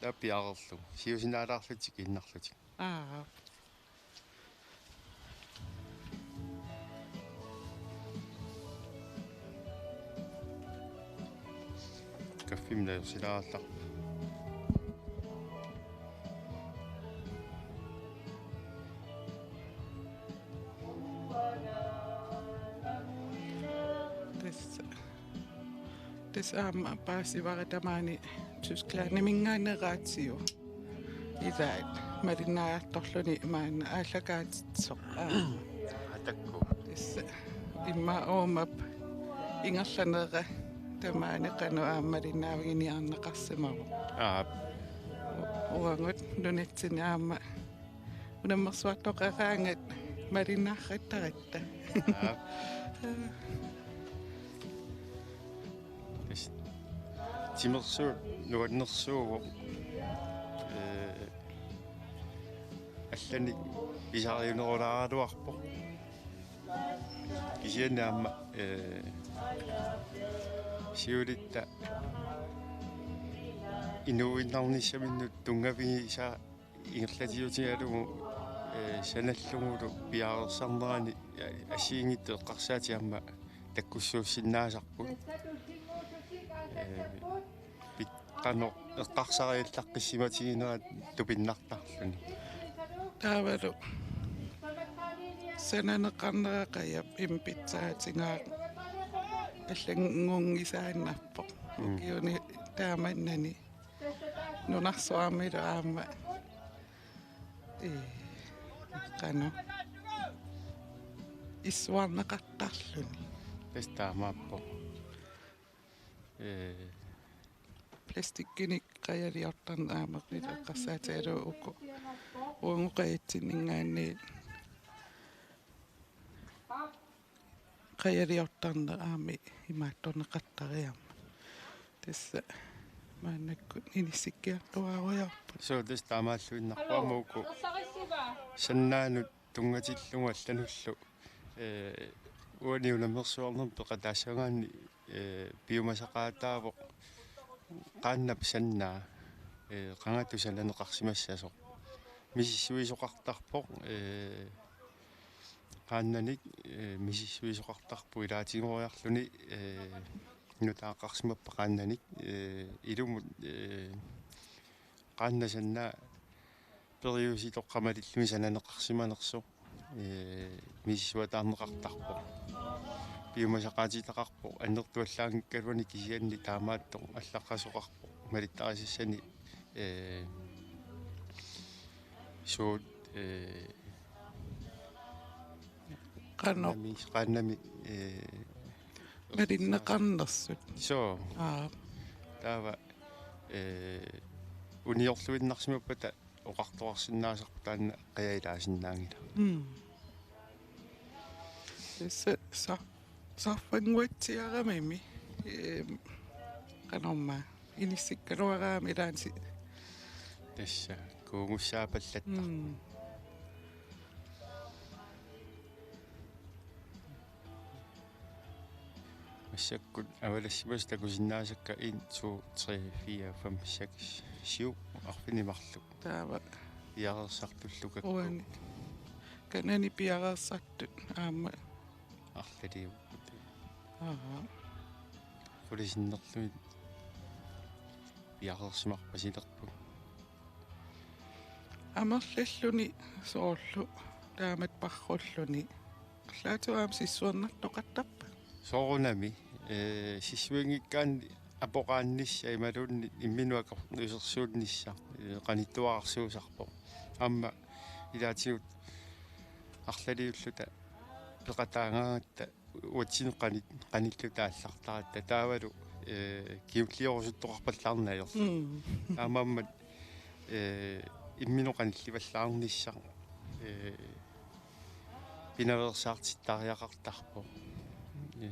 Taava piareerlugu. Siusinaalaarlutik tikiinnarlutik. Aa. Kaffimik najorsilaarallarpoq. Tassa. Tassa aamma paasivara tamaani Tysklandiminngaanniit raatiu. Ilaat malinnaajattorluni maanna aallakaatitsisoq. Aa. Atakku. Tassa immaqa uumap ingerlanera tamaani qanoq aamma malinnaaviginiarneqarsimavoq. Aap. U-, uagut nunatsinni aamma unammersuartoqaraangat malinnaartaratta. Aap. Tassa timersuut nuannersuuvoq. Ee, allanik pisariunerulaaraluarpoq. Kisianni aamma, eh, siulitta inuuinnarnissaminnut tunngavigisaa ingerlatiutigalugu, eh, sanallugulu piareersarnerani, eh, assigiinngitsut eqqarsaatit aamma takkussuussinnaasarput. Eh, pit-, qanoq eqqarsariallaqqissimatiginera tupinnartarluni. Taavalu sananeqarnera qajap impittaatigaaq allanngunngisaannarpoq. Mm. Ukiuni taamannani nunarsuarmilu aamma, ee, qanoq issuarneqartarluni. Tassa taamaappoq. Ee. Plastikkinik qajaliortarneq aamma eqqarsaatigalugu uku uagut qajatsinninngaanniit qajaliortarneq aamma imaattorneqartariarmat. Tassa maannakkut inissikkiartuaarujoorput. Suu, tassa taamaalluinnarpoq aamma uku sannaanut tunngatillugu allanullu, eh, uani unammersuarnermi peqataassagaanni, eh, piumasaqaataavoq qaannap sannaa, eh, qangatut sananeqarsimassasoq. Misissuisoqartarpoq, eh, qaannanik, eh, misissuisoqartarpoq ilaatigoriarluni, eh, nutaaqarsimappat qaannanik, eh, ilumut, eh, qaannap sannaa periusitoqqammalilluni sananeqarsimanersoq, ee, misissuataarneqartarpoq. Piumasaqaatitaqarpoq, annertuallaanngikkaluani kisianni taamaattoq allaqqasoqarpoq malittarisassani, ee, suut, ee, Qanoq. Qaannami, qaannami, ee, malinneqarnersut. Suu. Aa. Taava, ee, uniorluinnarsimappata oqartoqarsinnaasarput taanna qajaq ilaasinnaanngilaq. Mm. Tassa sa-, sarfannguatsiaramimi, eem, qanormaa, inissikkaluaraami ilaansi. Tassa kuugussaapallatta. Mm. Massakkut avalassimasut takusinnaasakka en, to, tre, fire, fem, seks, syv arfineq-marluk. Taava. Piareersartullu kakku. Uani. Kanani piareersartut aamma. Arlaliupput. Aap. Qulit sinnerlugit piareersimarpasilerput. Amerlalluni soorlu taamatut parrulluni. Arlaatigut aamma sissuernartoqartarpa? Soorunami, ee, sissuinngikkaanni apoqaannissaq imaluunniit imminut akornusersuunnissaq, ee, qanittuararsuusarpoq. Aamma ilaatigut arlaliulluta peqataagaangatta uatsinnut qanit-, qanilluta aallartaratta taavalu, ee, kingulliorusuttoqarpallaarneq ajorlugu. Mm. Taamaammat, ee, imminut qanillivallaarnissaq, ee, pinaveersaartittariaqartarpoq. Ee,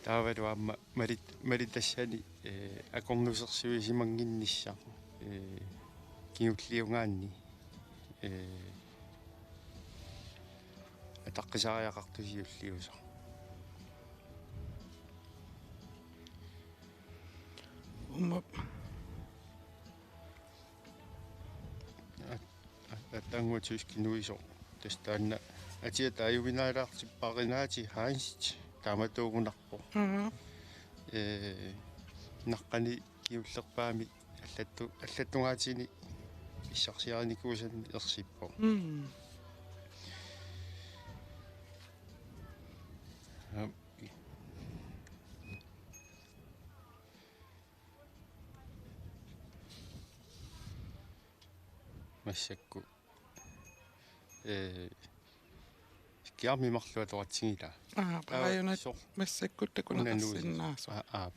taavalu aamma malit-, malitassani, ee, akornusersuisimannginnissaq, ee, kingulliugaanni, ee, ataqqisariaqartusi ulliusoq. Uuma. At-, at-, attanngua tyskinuisoq. Tassa taanna atia taajuminaalaartipparinaatsip Heinz taamatuugunarpoq. Mhm. Ee, naqqani kingullerpaamik allattu-, allattugaatini pissarsiarinikuusanni ersippoq. Mm. Aap. Massakkut. Ee, kiarmi marluk atoratsigilaa. Aa, aap, aajuna soorlu massakkut unanuusi-, takuneqarsinnaasoq. Aa, aap.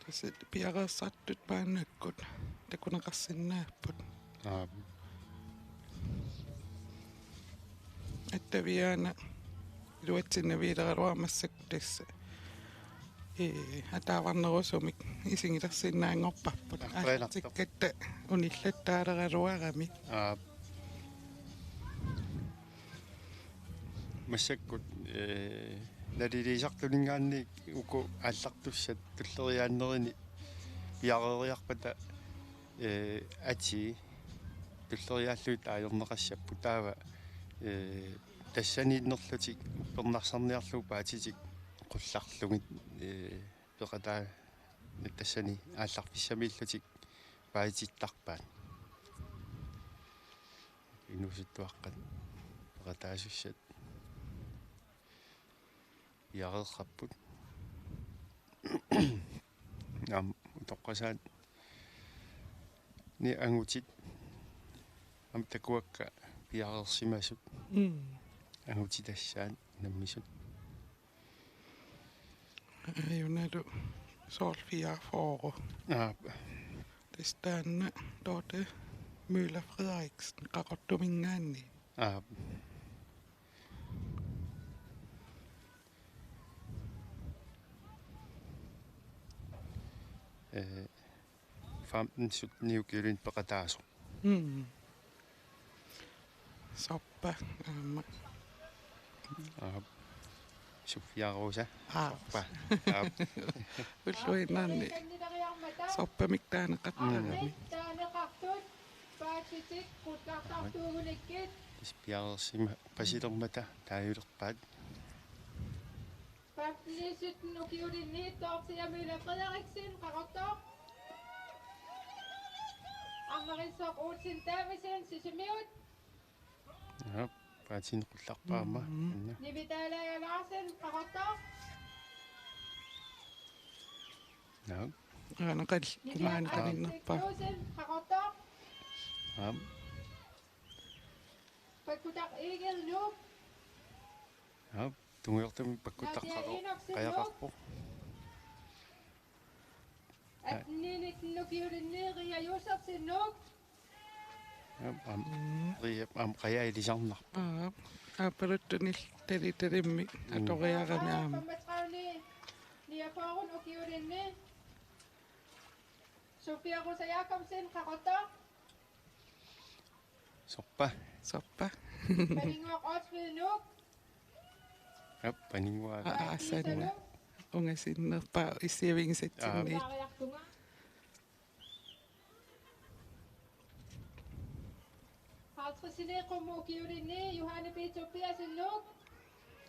Tassa piareersartut maannakkut takuneqarsinnaapput. Aap. Attaviaana iluatsinnaviileraluarmat massakkut tassa. ee, ataavarnerusumik isigilersinnaanngorparput. Aqqaanartoq. Aallartikkatta unillattaaleraluarami. Aap. Massakkut, ee, naliliisartuninngaanniit uku aallartussat tulleriiaannerini piareeriarpata, ee, atii tulleriiaallugit ajorneqassapput taava, ee, tassaniinnerlutik uppernarsarniarlugit paatitik qullarlugit, ee, peqataa-, tassani aallarfissamiillutik paatitittarpaat. Inuusuttuaqqat peqataasussat piareerparput. Aamma utoqqasaanni angutit aamma takuakka piareersimasut. Mm. Angutitassaat unammisut. Ajunalu soorlu fireogfyrre. Aap. Tassa taanna Dorthe Møller Frederiksen Qaqortuminngaanniit. Aap. Ee, femten sytten ukiulinni peqataasoq. Mm. Sorpa, aamma. Aap. Sofia Rosa. Aap. Sorpa. Aap. Ulluinnarni. Sorpamik taaneqartarami. Mm. Taaneqartut, paatitik, qullartartuugunikkit. Tassa piareersima-, pasilermata taajulerpaat. Femten sytten ukiulinni Dorthea Møller Frederiksen, Qaqortoq. Arnarisoq Olsen Davidsen, Sisimiut. Ja, paatinik qullarpaama. Mhm. Anna. Nivi Dalager Larsen, Qaqortoq. Ja. Aana qal-, Nivi kumaani Dalager qaninnerpaa. Knudsen, Qaqortoq. Ja. Pakkutaq Egede, Nuuk. Ja, tungujortumik pakkutaq Nadia Enoksen, Nuuk. Qajaqarpoq. Atten nitten ukiulinni Ria Josefsen, Nuuk. Ja, aamma. Mm. Ria, aamma, qajaq ilisarnarpoq. Aap, aappaluttunik tali-, talimmik. Mm. Atoriarami aamma. Femogtredive niogfyrre ukiulinni Sofia Rosa Jakobsen, Qaqortoq. Sorpa. Sorpa. Paninnguaq Olsvig, Nuuk. Ja, Paninnguaq. Aa, aa, sanna. Ungasinnarpaa issiavigisatsinni. Ja. Paariartunga. Halvtredsini qummut ukiulinni Johanne B. Tobiassen, Nuuk.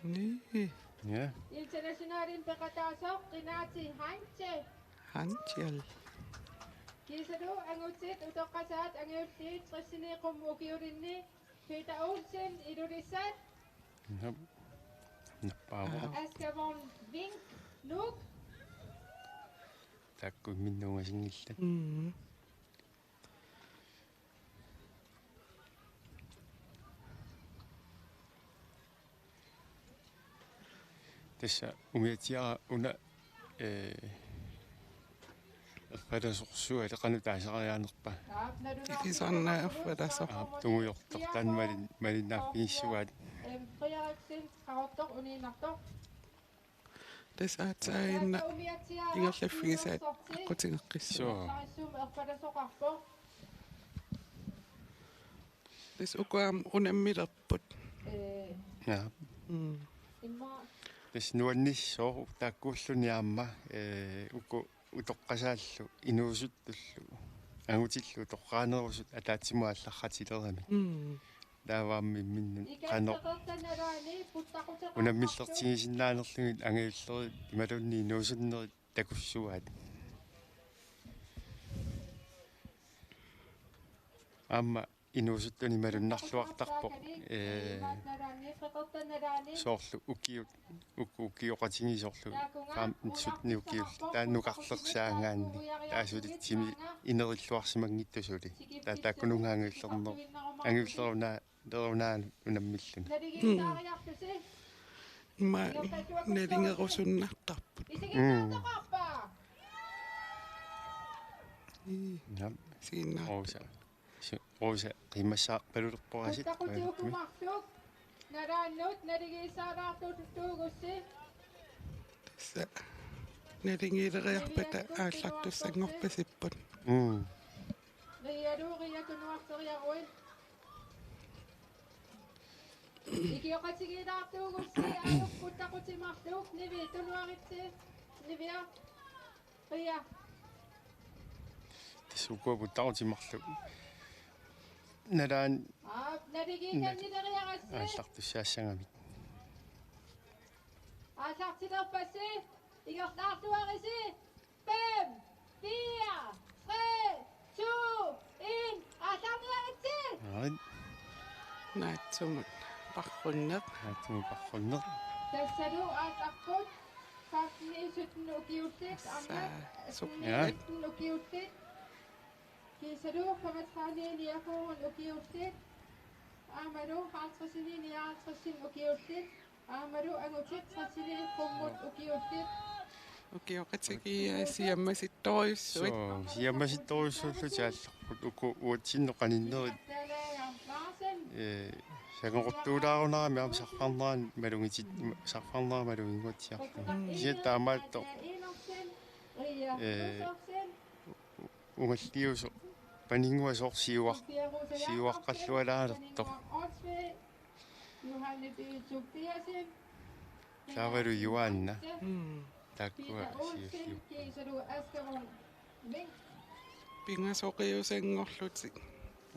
Nii. Ja. Internationalin peqataasoq Renate Hantje. Hantjel. Kiisalu angutit utoqqasaat angajulliit tressini qummut ukiulinni Peter Olsen, Ilulissat. Nap-, nappaavoq. Aa. Asger Von Vink, Nuuk. Taakku imminnut ungasinngillat. Mm. Tassa umiatsiara una, ee, erfalasorsuaq qanoq taasariaanerpa. Ilisarnaq erfalasoq. Aap, tungujortoq taanna malin-, malinnaaffigissuaat. Frederiksen, Qaqortoq, uniinnartoq. Tassa aatsaannguaq ingerlaffigisaat aqqutigeqqissaaq. Suu. Tassa uku aamma unammilerput. Ja. Mm. Tassa nuannissooq taakkuulluni aamma, ee, uku utoqqasaallu inuusuttullu angutillu utoqqaanerusut ataatsimut aallarratileramik. Mm. Taava aamma imminnut qanoq unammillertigisinnaanerlugit angajullerit imaluunniit inuusunnerit takussuaat. Aamma inuusuttunik malunnarluartarpoq, ee, soorlu ukiut, uku ukioqatigiit soorlu femten sytten ukiullit taanna nukarlersaagaanni taava sulitsimi inerilluarsimanngitsoq suli. Taava taakkununnga angajullerner-, angajulleruna-, lerunaanut unammilluni. Mm. Ima nalingerusunnartarput. Mm. Ii. Naam. Siinnaarput. Rosa. Si-, Rosa, qiimmassaarpalulerpoq aasiit. Uttaquti uku marluk nalaannut naligiissaalaartuutut tuugussi. Tassa. Naligiileriarpata aallartussanngorpasipput. Mm. Rialu, Ria tunuarteriaruit. Ikioqatigiilaartuugussi alukkut taquti marluk, Nivi tunuaritsi, Nivia, Ria. Tassa ukua puttaruti marluk. Nalaan Aap, naligiinnannileriarassi. Aallartussaassagamik. Aallartilerpassi, ingerlaartuarisi. Fem, fire, tre, to, en. Aallarniaritsi. Aa. Naatsumut parrunneq. Naatsumut parrunneq. Tassalu aallarput femten sytten ukiullit, aamma Saa, suk-, ja. Femten ukiullit. Kiisalu femogtredive niogfyrre ukiullit. Aammalu halvtreds nioghalvtreds ukiullit. Aammalu angutit tretten qummut ukiullit. Ukioqatigiit siammasittorujussuit. Suu, siammasittorujussuullutik aallarput uku uatsinnut qaninnerit. Ee, sangoquttuulaarunarami aamma sarfarnerani malugitit-, sarfarnera maluginnguatsiarlugu. Kisianni taamaattoq, ee, ungalliusoq paninnguaq soorlu siuaq-, siuaqqallualaalertoq. Taavalu Juaanna. Mm. Taakkua siulliupput. Pingasoqiusanngorlutik.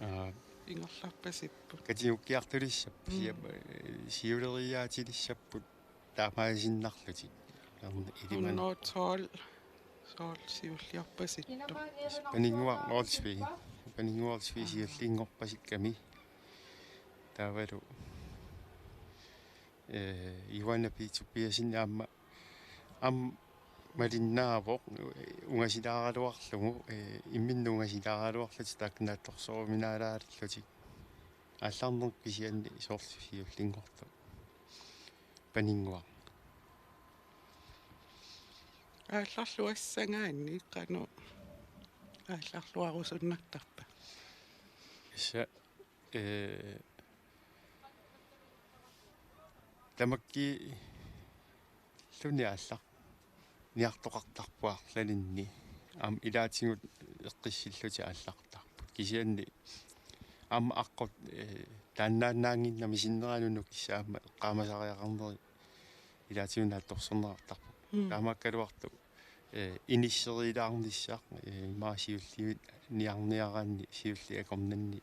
Aa. Ingerlarpasipput. Katigukkiartulissapput. Mm. Siam-, siuleriaatilissapput. Taamaasinnarlutik. Ilimani. Hundrede tolv. Soorlu siulliorpasittoq. Paninnguaq Olsvig. Paninnguaq Olsvig siullinngorpasikkami. Taavalu, ee, Juaanna Piitsupiasin aamma, aamma malinnaavoq, ungasilaaraluarlugu, ee, imminnut ungasilaaraluarlutik taakku naatsorsoruminaalaallutik. Aallarneq kisianni soorlu siullinngortoq. Paninnguaq. Aallarluassagaanni qanoq aallarluarusunnartarpa? Tassa, ee, tamakkiilluni aallarniartoqartarput arlalinni. Aamma ilaatigut eqqissillutik aallartarput. Kisianni aamma aqqut, ee, taannaannaannginnami sinneranut nukissaammat eqqaamasariaqarneri ilaatigut naatsorsorneqartarput. Mm. Taamaakkaluartoq, ee, inisseriilaarnissaq, ee, imaluunniit siulliuniarniaraanni siulliit akornanni,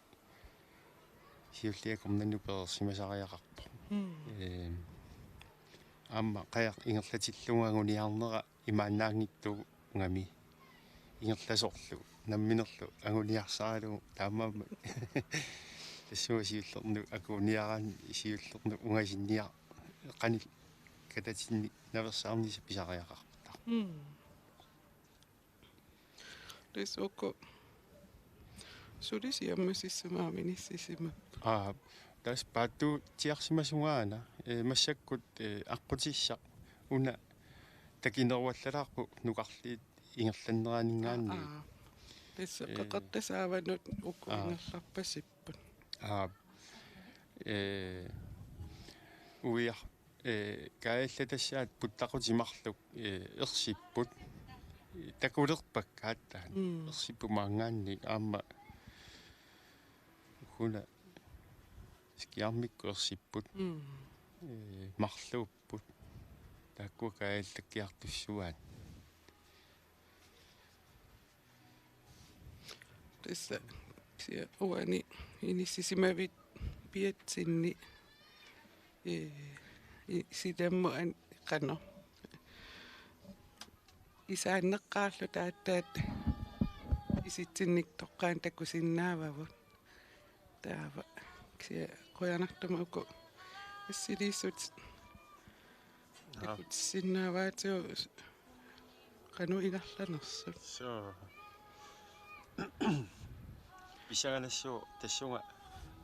siulliit akornannut pereersimasariaqarpoq. Mm. Ee, aamma qajaq ingerlatillugu anguniarnera imaannaanngitsuugami ingerlasorlu namminerlu anguniarsaralugu taamaammat tassunga siullernut akuuniaraanni siullernut ungasinniar-, qanil katatinnik naversaarnissaq pisariaqartarpoq. Mm. Tassa uku suli siammasissumik inissisimapput. Aa, tassa paatsuutsiarsimasungaana, ee, massakkut, ee, aqqutissaq una takineruallalaarpoq nukarliit ingerlanneraninngaanniit. Aa, aa. Tassa, ee, Qeqertasaavanut uku, aa, ingerlarpasipput. Aa, ee, uiar-, ee, kaajallatassaat puttaqutit marluk, ee, ersipput. Takulerpakka aatsaat. Mm. Ersipput maanngaanniit aamma una skiarmikkut ersipput. Mm. Ee, marluupput. Taakkua kaajallakkiartussuaat. Tassa kisianni uani inissisimavit piatsinni, ee, i-, silammut an-, qanoq. Isaanneqqaarluta aatsaat isitsinnik toqqaannaq takusinnaavavut. Taava kisianni qujanartumik uku assiliissut. Aa. Takutissinnaavaatigut qanoq ingerlanersut. Suu. Pissanganassuuvoq tassunga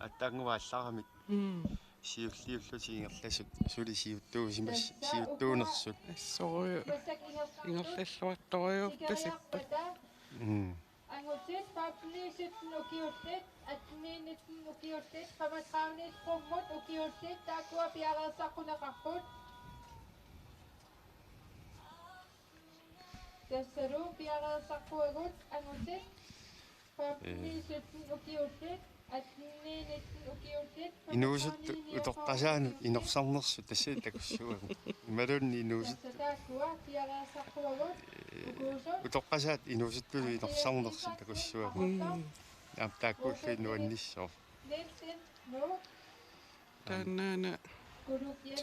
aatsaannguaq aallaramik. Mm. Siulliullutik ingerlasut suli siuttuusimas-, siuttuunersut. Assorujuk. Ingerlalluartorujuuppasipput. Mm. Angutit femten sytten ukiullit, atten nitten ukiullit, femogtredive qummut ukiullit, taakkua piareersarneqarput. Tassalu piareersarpugut angutit femten sytten ukiullit, atten nitten ukiullit, inuusuttut utoqqasaanut inorsarnersut tassa takussuugut. Imaluunniit inuusut- tassa taakkua piareersarpugut. Ee, utoqqasaat inuusuttullu inorsarnersut takussuugut. Mm. Aamma taakkuullu nuannissaaq. Nielsen, Nuuk. Taannaana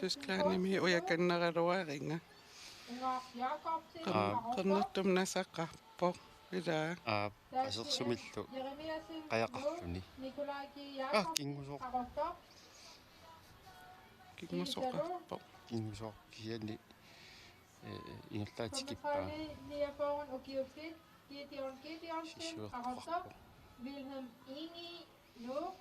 Tysklandimi ujakanneraraluariga. Aa. Qernertumik nasaqarpoq. Ilaa. Aa, asersumillu qajaqarluni. Aa, kingusoor-, kingusoqarpoq. Kingusoor-, kisianni, ee, ingerlaatigippaa. Gideon Gideonsen, sissuertoqarpoq. Qaqortoq. Wilhelm Inge, Nuuk.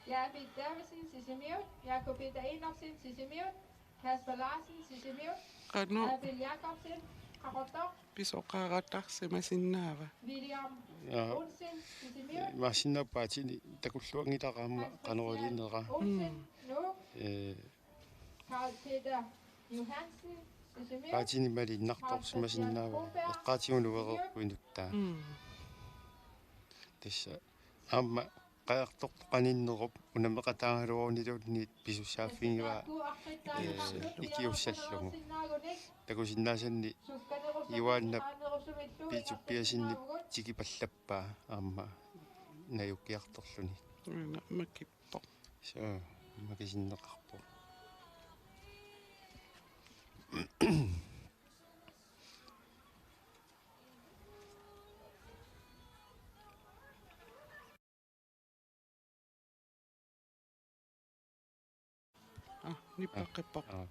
Jaabi Davidsen, Sisimiut. Jakob Peter Enoksen, Sisimiut. Kasper Larsen, Sisimiut. Qanoq Abel Jakobsen, Qaqortoq. Pisoqaratarsimasinnaava? William, jaa, Olsen, Sisimiut. Imaassinnaavoq paatini takulluanngilara aamma qanoq iliornera. Olsen, mm, Nuuk. Ee, Carl Peter Johansen, Sisimiut. Paatini malinnartorsimasinnaavoq. Eqqaatigut nuereerpoq inuttaa. Mm. Tassa aamma qajartortoq qaninnerup unammeqataagaluaruniluunniit pisussaaffigivaa, ee, ikiussallugu. Takusinnaasanni Johanna Piitsup Piasinip tikipallappaa aamma najukkiartorluni. Una makippoq. Suu, makisinneqarpoq. Aa, nippaqqippoq. Aa.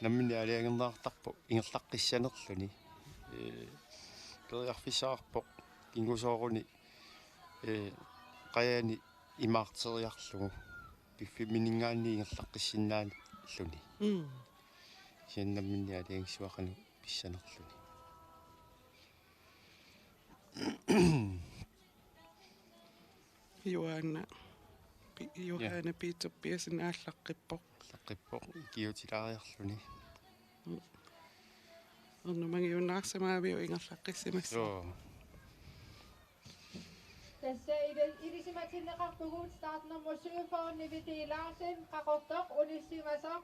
Nammineq aalajangerneqartarpoq ingerlaqqissanerluni. Ee, periarfissaqarpoq kingusooruni, ee, qajani imaarteriarlugu. Piffimminngaanniit ingerlaqqissinnaalluni. Mm. Kisianni nammineq aalajangissuaq qanoq pissanerluni. Johanna Pi-, Johanna, ja, Piitsup Piasin aallaqqippoq. Aallaqqippoq ikiuutilaariarluni. Mm. Ernumangiunnaarsimaaviuk ingerlaqqissimassasoq? Joo. Tassa ili-, ilisimatinneqarpugut startnummer syv for Nivi D. Larsen, Qaqortoq, unissimasoq.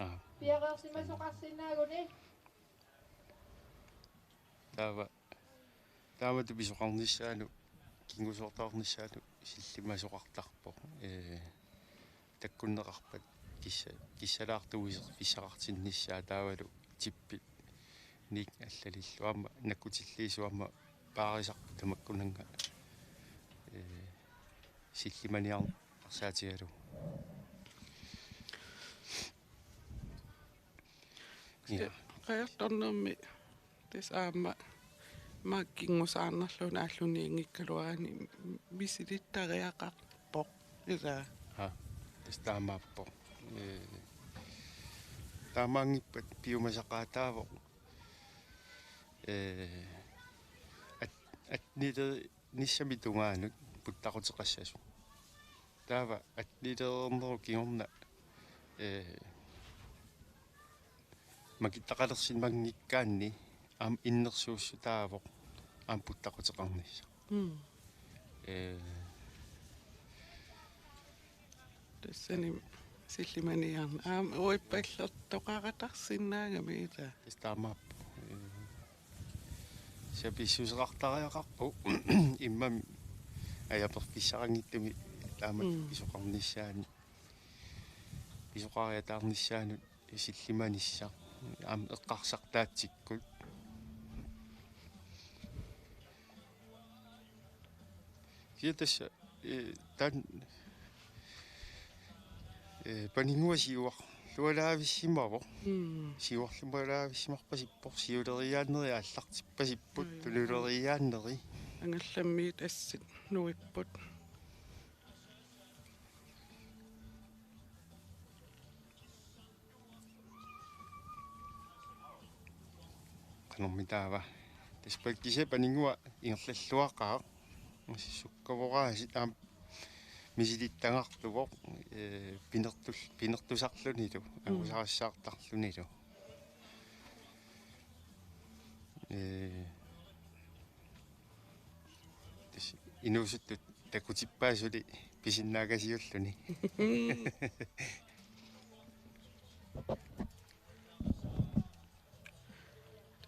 Aa. Piareersimasoqarsinnaaguni. Taava, taamatut pisoqarnissaanut, kingusoortoornissaanut sillimasoqartarpoq. Ee, takkunneqarpat kissa-, kissalaartuiser-, fissaqartinnissaa taavalu tippit nik allalillu aamma nakkutilliisut aamma paarisarput tamakkunannga, ee, sillimaniarnersaatigalugu. Ja. Qajartornermi tassa aamma maani kingusaarnerluunniit aalluniinngikkaluarani misilittariaqarpoq, ilaa. Aa, tassa taamaappoq. Ee, taamaanngippat piumasaqaataavoq. Ee, at-, attenilernissami tungaanut puttaquteqassasoq. Taava attenilernera kingorna, ee, makittaqalersimanngikkaanni aamma innersuussutaavoq aamma puttaquteqarnissaq. Mm. Ee. Tassani sillimaniarneq. Aamma uippallertoqaratarsinnaagami, ilaa. Tassa taamaappoq. Ee. Tassa pissuseqartariaqarpoq. Immami ajaperfissaqanngitsumi taamatut, mm, pisoqarnissaanut. Pisoqariataarnissaanut sillimanissaq. Aamma eqqarsartaatsikkut. Kisianni tassa, ee, taanna, ee, paninnguaq siuarlualaavissimavoq. Mm. Siuarlualaavissimarpasippoq, siuleriiaanneri aallartippasipput, mm, tunuleriiaanneri. Angallammiit assit nuipput. Qanormi taava? Tassa pal-, kisianni paninnguaq ingerlalluaqaaq. Sukkavoraasiit aamma misilittagartuvoq, ee, pinertul-, pinertusarlunilu, mm, angusarissaartarlunilu. inuusuttut takutippaa suli pisinnaakasiulluni.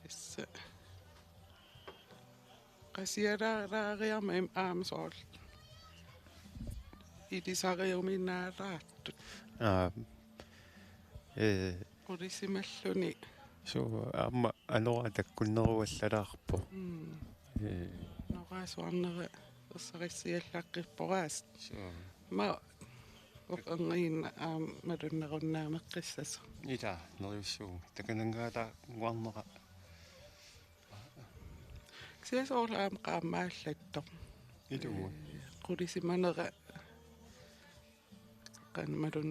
Tassa. Qasialaariarmat aamma soorlu. Ilisariuminaaraattut. Aa. Ee. Qulisimalluni. Suu, aamma anoraa takkunneruallalaarpoq. Mm. Ee. Anoraa suarnera ersarissiallaqqipporaasut. Suu. Ma uqangiinna aamma malunnerunnaameqqissasoq. Ila, neriussuuvoq. Takananngaataannguarnera. Kisianni soorlu aamma qaamaallattoq. Ilumut. Ee, qulisimanera qanmalun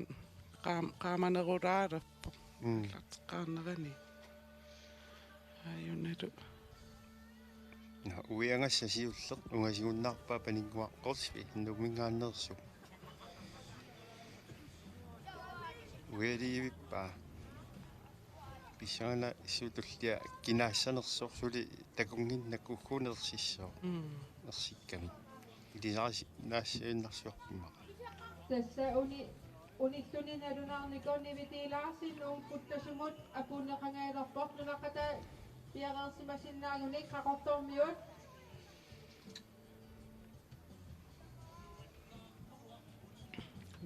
qaam-, qaamanerulaalerpoq. Mm. Allarteqqaarnerani. Aajunalu. Nå, uiagassaq siulleq ungasigunnaarpaa paninnguaqqorsvi Nuumminngaanneersup. Uialiivippaa. Pissanganaq suut tulliat kinaassanersoq suli takunnginnakku ugguuna ersissooq. Mm. Ersikkami. Ilisarisi-, naassiinnarsiorput immaqa. Tassa uni-, unilluni nalunaarnikoq Nivi T. Larsen Nuummi Quttasumut apuunneqangaalerpoq, nunaqqataa piareersimasinnaaguni Qaqortormiut.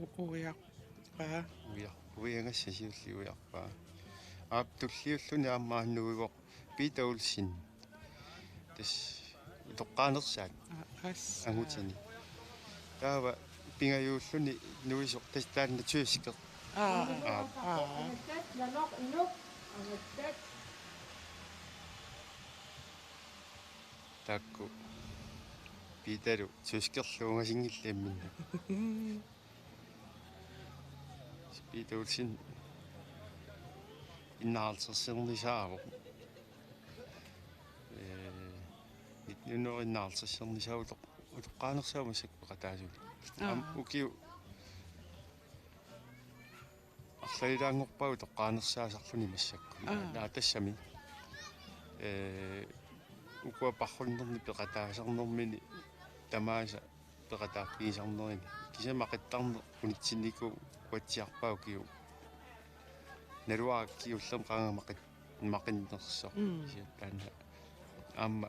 U-, uiarpaa. Uiar-, uiagassaq siulleq uiarpaa. Aap, tulliulluni aamma annuivoq Peter Olsen. Tassa utoqqaanersaat. Aa, tassa. Angutini. Taava pingajuulluni nuisoq tassa taanna tysker. Aa. Aa. Aa. Taakku Peterlu tyskerluunngillat imminnut. Peter Olsen enoghalvtredsernisaavoq. Ee, nitten hundrede enoghalvtredsernisaavoq utoq-, utoqqaanersaat massakkut peqataasuni. Aa. Aamma ukiut arlalilaanngorpaat utoqqaanersaasarluni massakkut. Aa. Naa tassami. Ee, ukua parrunnerni peqataasarnermini tamaasa peqataaffigisarnerini. Kisianni maqittarneq unitsinnikuuatsiarpaa ukiut. Naluara kingullermik qanga maqit-, maqinnersoq. Mm. Kisianni taanna aamma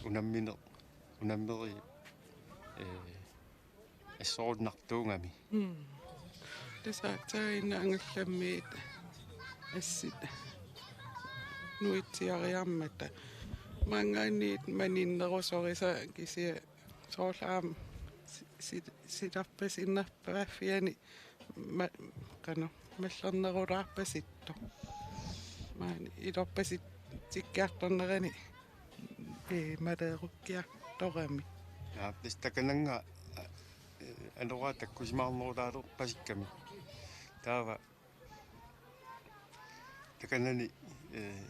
unammineq, unammeri, ee, assorunnartuugami. Mm. Tassa aatsaat Angallammiit assit nuitsiariarmata. Maanngaanniit maninnerusorisa kisianni soorlu aamma si-, si-, silarpasinnerpaaffiani ma-, qanoq, mallernerulaarpasittoq. Maani ilorpasitsikkiartornerani, ee, maleerukkiartorami. Ja, tassa takanannga, ee, anoraa takkusimaarnerulaalerpasikkami. Taava takanani, ee,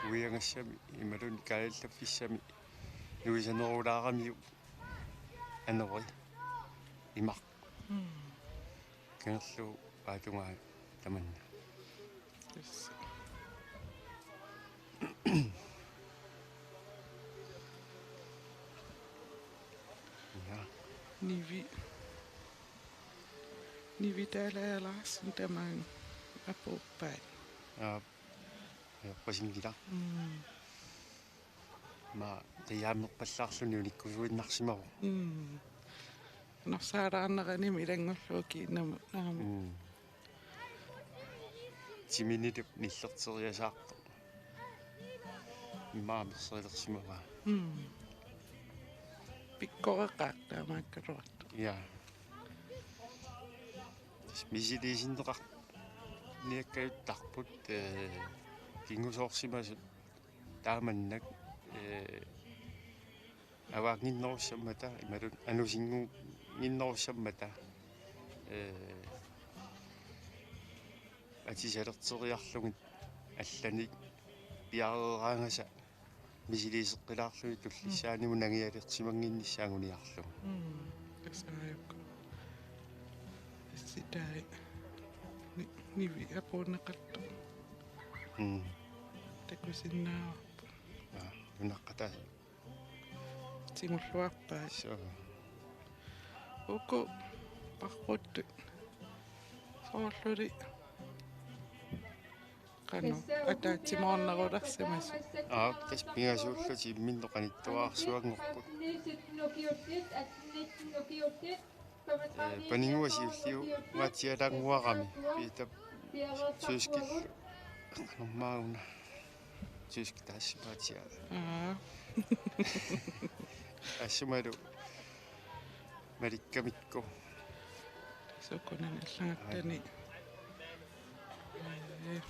uiagassami imaluunniit kaajallaffissami nuisanerulaaramiuk anori imaq. Mm. Kangerluup paatungaa tamanna. Yes. Ja. Nivi. Nivi Dalager Larsen tamaanga apuuppai. Ja. Ajorpasinngilaq. Mm. Aamma qiiaammerpallaarluni unikkusuinnarsimavoq. Mm. Norsaalaarneranimi ilanngullugu kiinnamut naamik. Mm. Timinilup nillerteriasaartoq. Immaqa amerserilersimavaa. Mm. Pikkoreqaaq taamaakkaluartoq. Ja. Tassa misiliisinneqarniakkajuttarput, ee, kingusoorsimasut taamannak, ee, avaannginnerussammata, imaluunniit anusinngunnginnerussammata, ee, atisalerteriarlugit allanik piareeraangasa misiliiseqqilaarlugit tullissaanimut nangialersimannginnissaa anguniarlugu. Mm, tassa aajukku. Sitai ni-, nivi apuunneqartoq. Mm. Takusinnaavarput. Aa, nunaqqataa. Tigulluarpaat. Suu. Uku parruttut. Soorluli. Qanoq ataatsimoornerulersimasut. Aa, tassa pingasuullutik imminnut qanittuararsuanngorput. Ee, paninnguaq siulliummaatsialaannguarami Piitap tyskillu. Qanormaaguna. Tysk taassumaatsiaq. Aa. Taassumalu malikkamikku. Sukunan allagattani. Ai. Ee.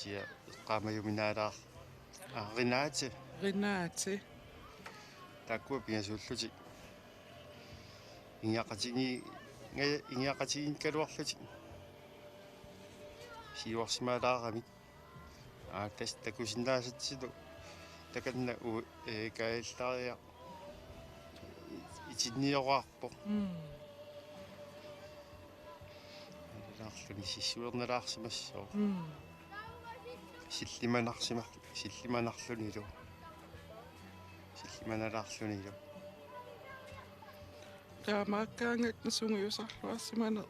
Tia eqqaamajuminaalaar. Aa, Renate. Renate. Taakkua pingasuullutik. Ingiaqatigi-, ingiaqatigiikkaluarlutik. Siuarsimaalaaramik. Aa, tassa takusinnaasatsilu. Takanna u-, ee, Kajallariaq itinniorarpoq. Mm. Nalaarluni sissuernalaarsimassooq. Mm. Sillimanarsimar-, sillimanarlunilu. Sillimanalaarlunilu. Taamaakkaangat sungiusarluarsimaneq.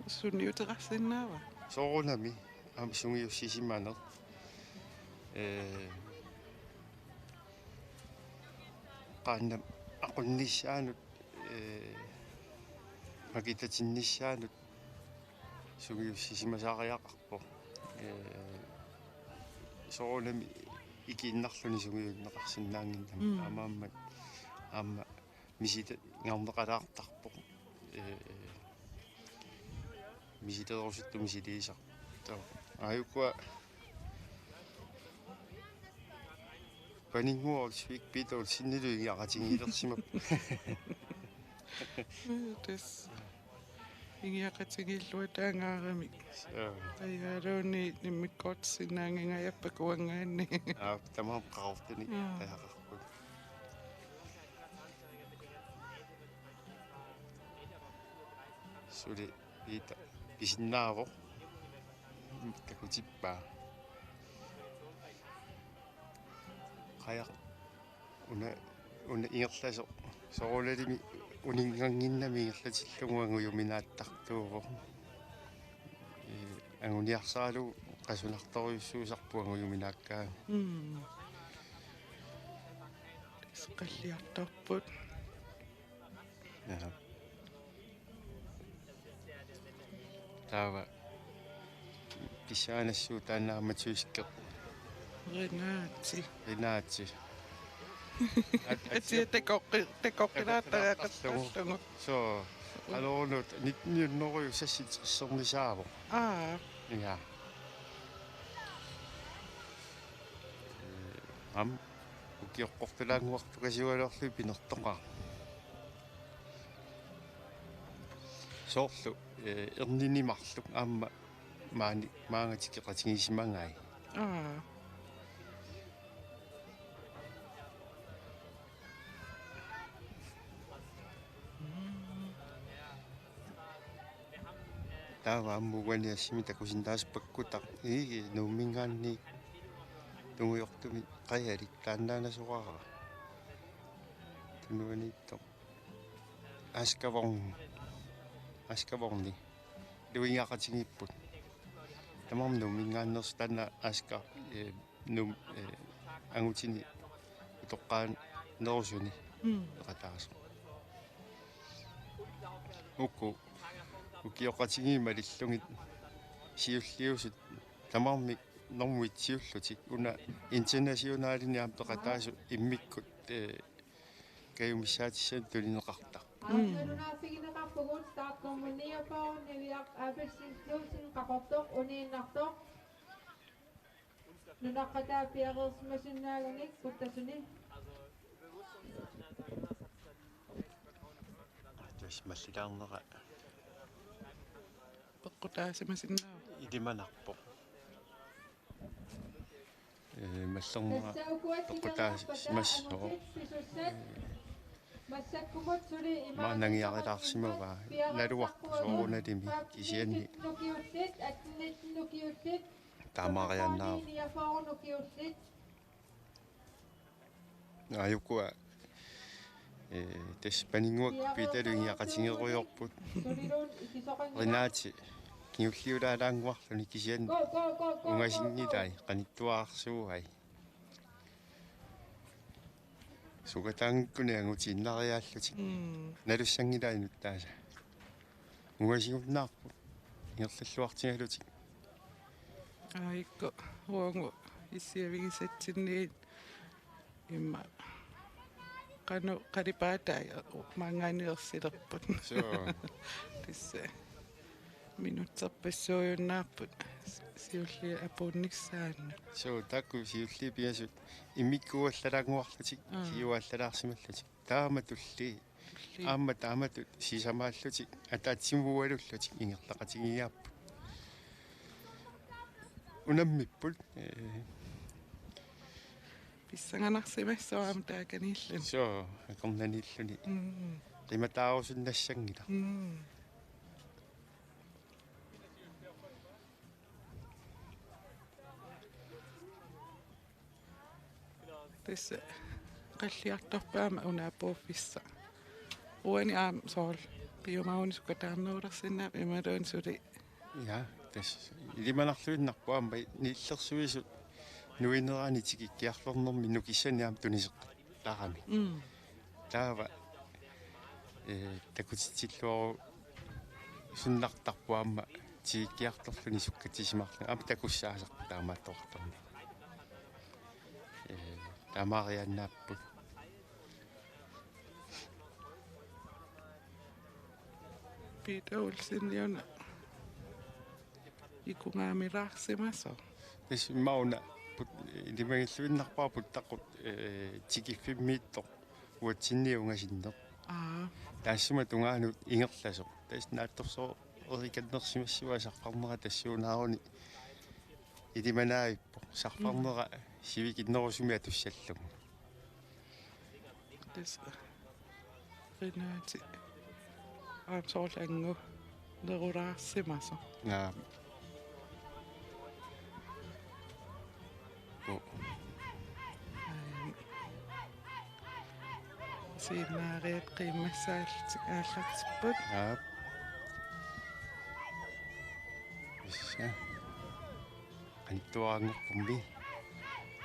Sunniuteqarsinnaava? Soorunami aamma sungiussisimaneq. Ee, qaannap aqunnissaanut, ee, makitatinnissaanut sungiussisimasariaqarpoq. Ee, soorunami ikiinnarluni sungiunneqarsinnaannginnami. Mm. Aammaammat aamma misilingarneqalaartarpoq. Ee, misileerusuttut misiliisarpoq. Taava. Aajukua paninnguaq Olsvig Piitap Olsenilu ingiaqatigiilersimapput. Tassa. Ingiaqatigiilluataangaaramik. Joo. Tajaaluunniit immikkoortisinnaanngingajappoq uanngaanniit. Aa, tamarmik qaqortunik. Joo. Tajaqarput. Suli Piita pisinnaavoq. Takutippaa. Qajaq una, una ingerlasoq. Soorunalimi uninngannginnami ingerlatillugu angujuminaattartuuvoq. Ee, anguniarsaralugu qasunartorujussuusarpoq angujuminaakkaangat. Mm. Qalliartorput. Jaa. Taava pissaanassuut taanna aamma tyskit. Renate. Renate. At-, at-, atia takoqqi-, takoqqilaartariaqartarlugu. Soo, aloornut nitten hundrede seksogtressernisaavoq. Aa. Ja. Ee, aamma ukioqqortulaannguartukasiugaluarlugit pinertoqaaq. Soorlu, ee, ernini marluk aamma maani maanga tikeqatigiissimagai. Aa. Taava aamma uani assimi takusinnaasut pakkutaq, ii, Nuumminngaanniit tungujortumik qajalik taannaanasoraara. Tunuaniittoq. Askavogn. Askavogni. Illit ingiaqatigiipput. Tamarmik Nuumminngaanneersut taanna Asker, ee, Nuum, ee, angutini utoqqaanerusuni. Mm. Peqataasoq. Uku ukioqatigiit malillugit siulliusut tamarmik normu et siullutik una internationalini aamma peqataasut immikkut, ee, kajumissaatissanik tunineqartarput. Mm. Nalunaarfigineqarpugut startnummer niogfyrre, Niviaq Abelsen Knudsen, Qaqortoq, uniinnartoq. Nunaqqataaffiareersimasinnaaguni Quttasuni. Tassa mallilaarnera. Peqqutaasimasinnaavoq. Ilimanarpoq. Ee, mallornera peqqutaasimassooq. Ee, Maanna nangiarilaarsimavaa naluarput soorunalimi kisianni taamaariannaavoq. Aajukua, eh, tassa Paninnguakkut Piitalu ingiaqatigerujoorput. Renate kingulliulaalaannguarluni kisianni ungasinngilai, qanittuararsuugai. Sukataanngikkunik angutiinnariaallutik. Mm. Nalussanngilaat inuttaasa. Ungasigunnaarput. Ingerlalluartigalutik. Aajuku uagut issiavigisatsinniit immaqa qanoq qalipaatai maanngaanniit ersilerput. Suu. Tassa. Minutserpassuujunnaarput siulliit apuunnissaannut. Suu, taakku siulliit pingasut immikkuuallalaannguarlutik, aa, siuaallalaarsimallutik. Taamatulli. Tulli. Aamma taamatut sisamaallutik, ataatsimuugalullutik ingerlaqatigiiaapput. Unammipput, eh. Pissanganarsimassooq aamma taakaniilluni. Suu, akornanniilluni. Mm. Qimataarusunnassanngilaq. Mm. Tassa qalliartorpaama una apuuffissaq. Uani aamma soorlu piumagunik sukataarnerulersinnaapput imaluunniit suli. Ja, tassa ilimanarluinnarpoq aamma Nillersuisut nuinerani tikikkiartornermi nukissanik aamma tuniseqqittarami. Mm. Taava, eh, takutitsilluarusunnartarpoq aamma tikikkiartorluni sukkatsisimaarluni. Aamma takussaasarpoq taamaattoqartarneq. Eh, taamaariaannaapput. Peter Olsen, Leon. Ikungaamilaarsimasoq. Tassa immaqa una put-, ilimagilluinnarpara puttaqut, eh, tikiffimmiittoq uatsinniit ungasinneq. Aa. Taassuma tungaanut ingerlasoq. Tassa naatsorsoorikannersimassavaa sarfarnera tassuunaaruni ilimanaavippoq. Sarfarnera, mm, sivikinnerusumik atussallugu. Tassa Renate. Aamma soorlu angua nerulaarsimasoq. Jaa. Ko. Aam. Siinaariat qiimmassaallutik aallartipput. Jaa. Issa. Qanittuaraanngorpummi.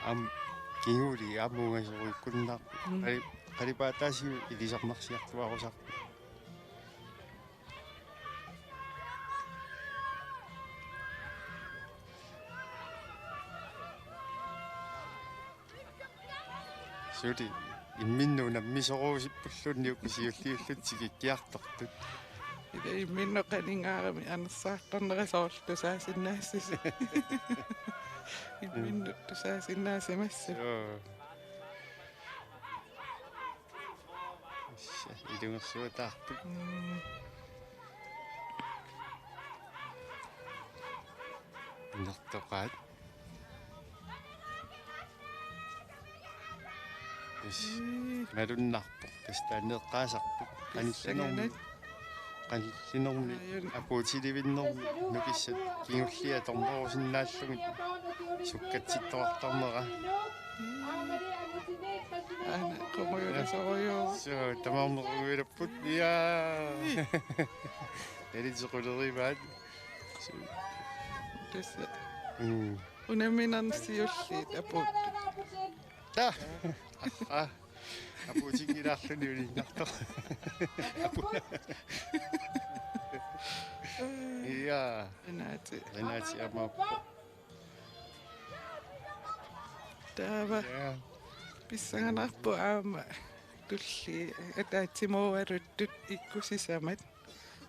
Aamma kinguli aamma ungasorujukkunnaarput. Mm. Qali-, qalipaataasigut ilisarnarsiartuaarusarput. Suli imminnut unammisoruusippulluunniit uku siulliullutik tikikkiartortut. Ila imminnut qaningaaramik anersaartarnera soorlu tusaasinnaassasut. Imminnut tusaasinnaasimassuk. Joo. Issa, ilungersuataarput. Mm. Inertoqaat. Tassa. Mm. Malunnarpoq. Tassa taanna eqqaasarput. Qanillinermi. Pissanganaq. Qanillinermi. Aajuna. Apuutilivinnermi. Nukissat kingulliit atornerusinnaallugit. Sukkatsittoqartarnera. Mm. Aana, qungujulasorujuk. Suu, tamarmik qungujulapput. Jaa. Nalitsequlerivaat. Tassa. Mm. Unamminermi siulliit apuuttut. Taa. Aa. Apuutinngilaarluni uninngartoq. Apu-. Jaa. Renate. Renate aamma. Taava. Jaa. Pissanganarpoq aamma tulliit ataatsimuugaluttut ikkussisamat.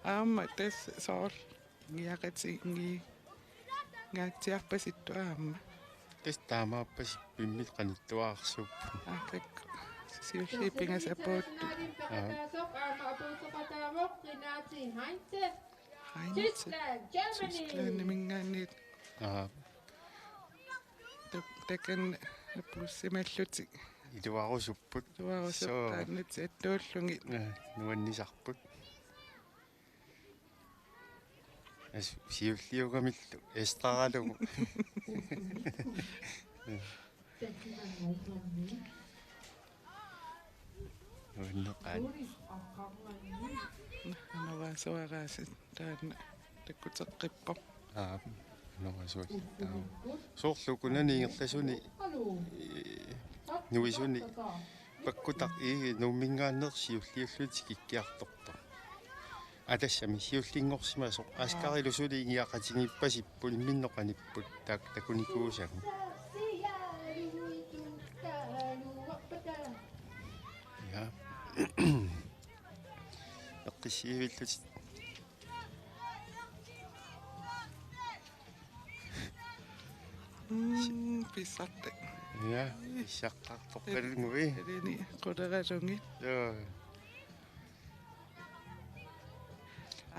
Aamma tassa soorlu ngiaqatingi-, ngaatsiarpasittut aamma. Tassa taamaappasippimmit qanittuararsuupput. Aa, taakku. Siulliit pingasut apuuttut. Aa. Heinze. Tyskland, Germany. Tysklandiminngaanniit. Aa. Tak-, takanna apuussimallutik. Iluarusupput. Iluarusupput. Soo. Taanna attuullugit. Ja, nuannisarput. As siulliugamillu estraralugu. Nuanneqaat. Anorsuaraasiit taanna takkuteqqippoq. Aa, anorsuarluta. Soorlu kunani ingerlasuni, ee, nuisuni pakkutaq ii Nuumminngaanneersoq siulliullugu tikikkiartortoq. Aa, tassami siullinngorsimasoq. Aa. Askarilu suli ingiaqatigiippasipput imminneq qanipput tak-, takunikuusagut. Ja. Eqqissivillutit. Mm, pissartik. Ja, pissartartoq qalungui. Ilini quleralugit. Ja.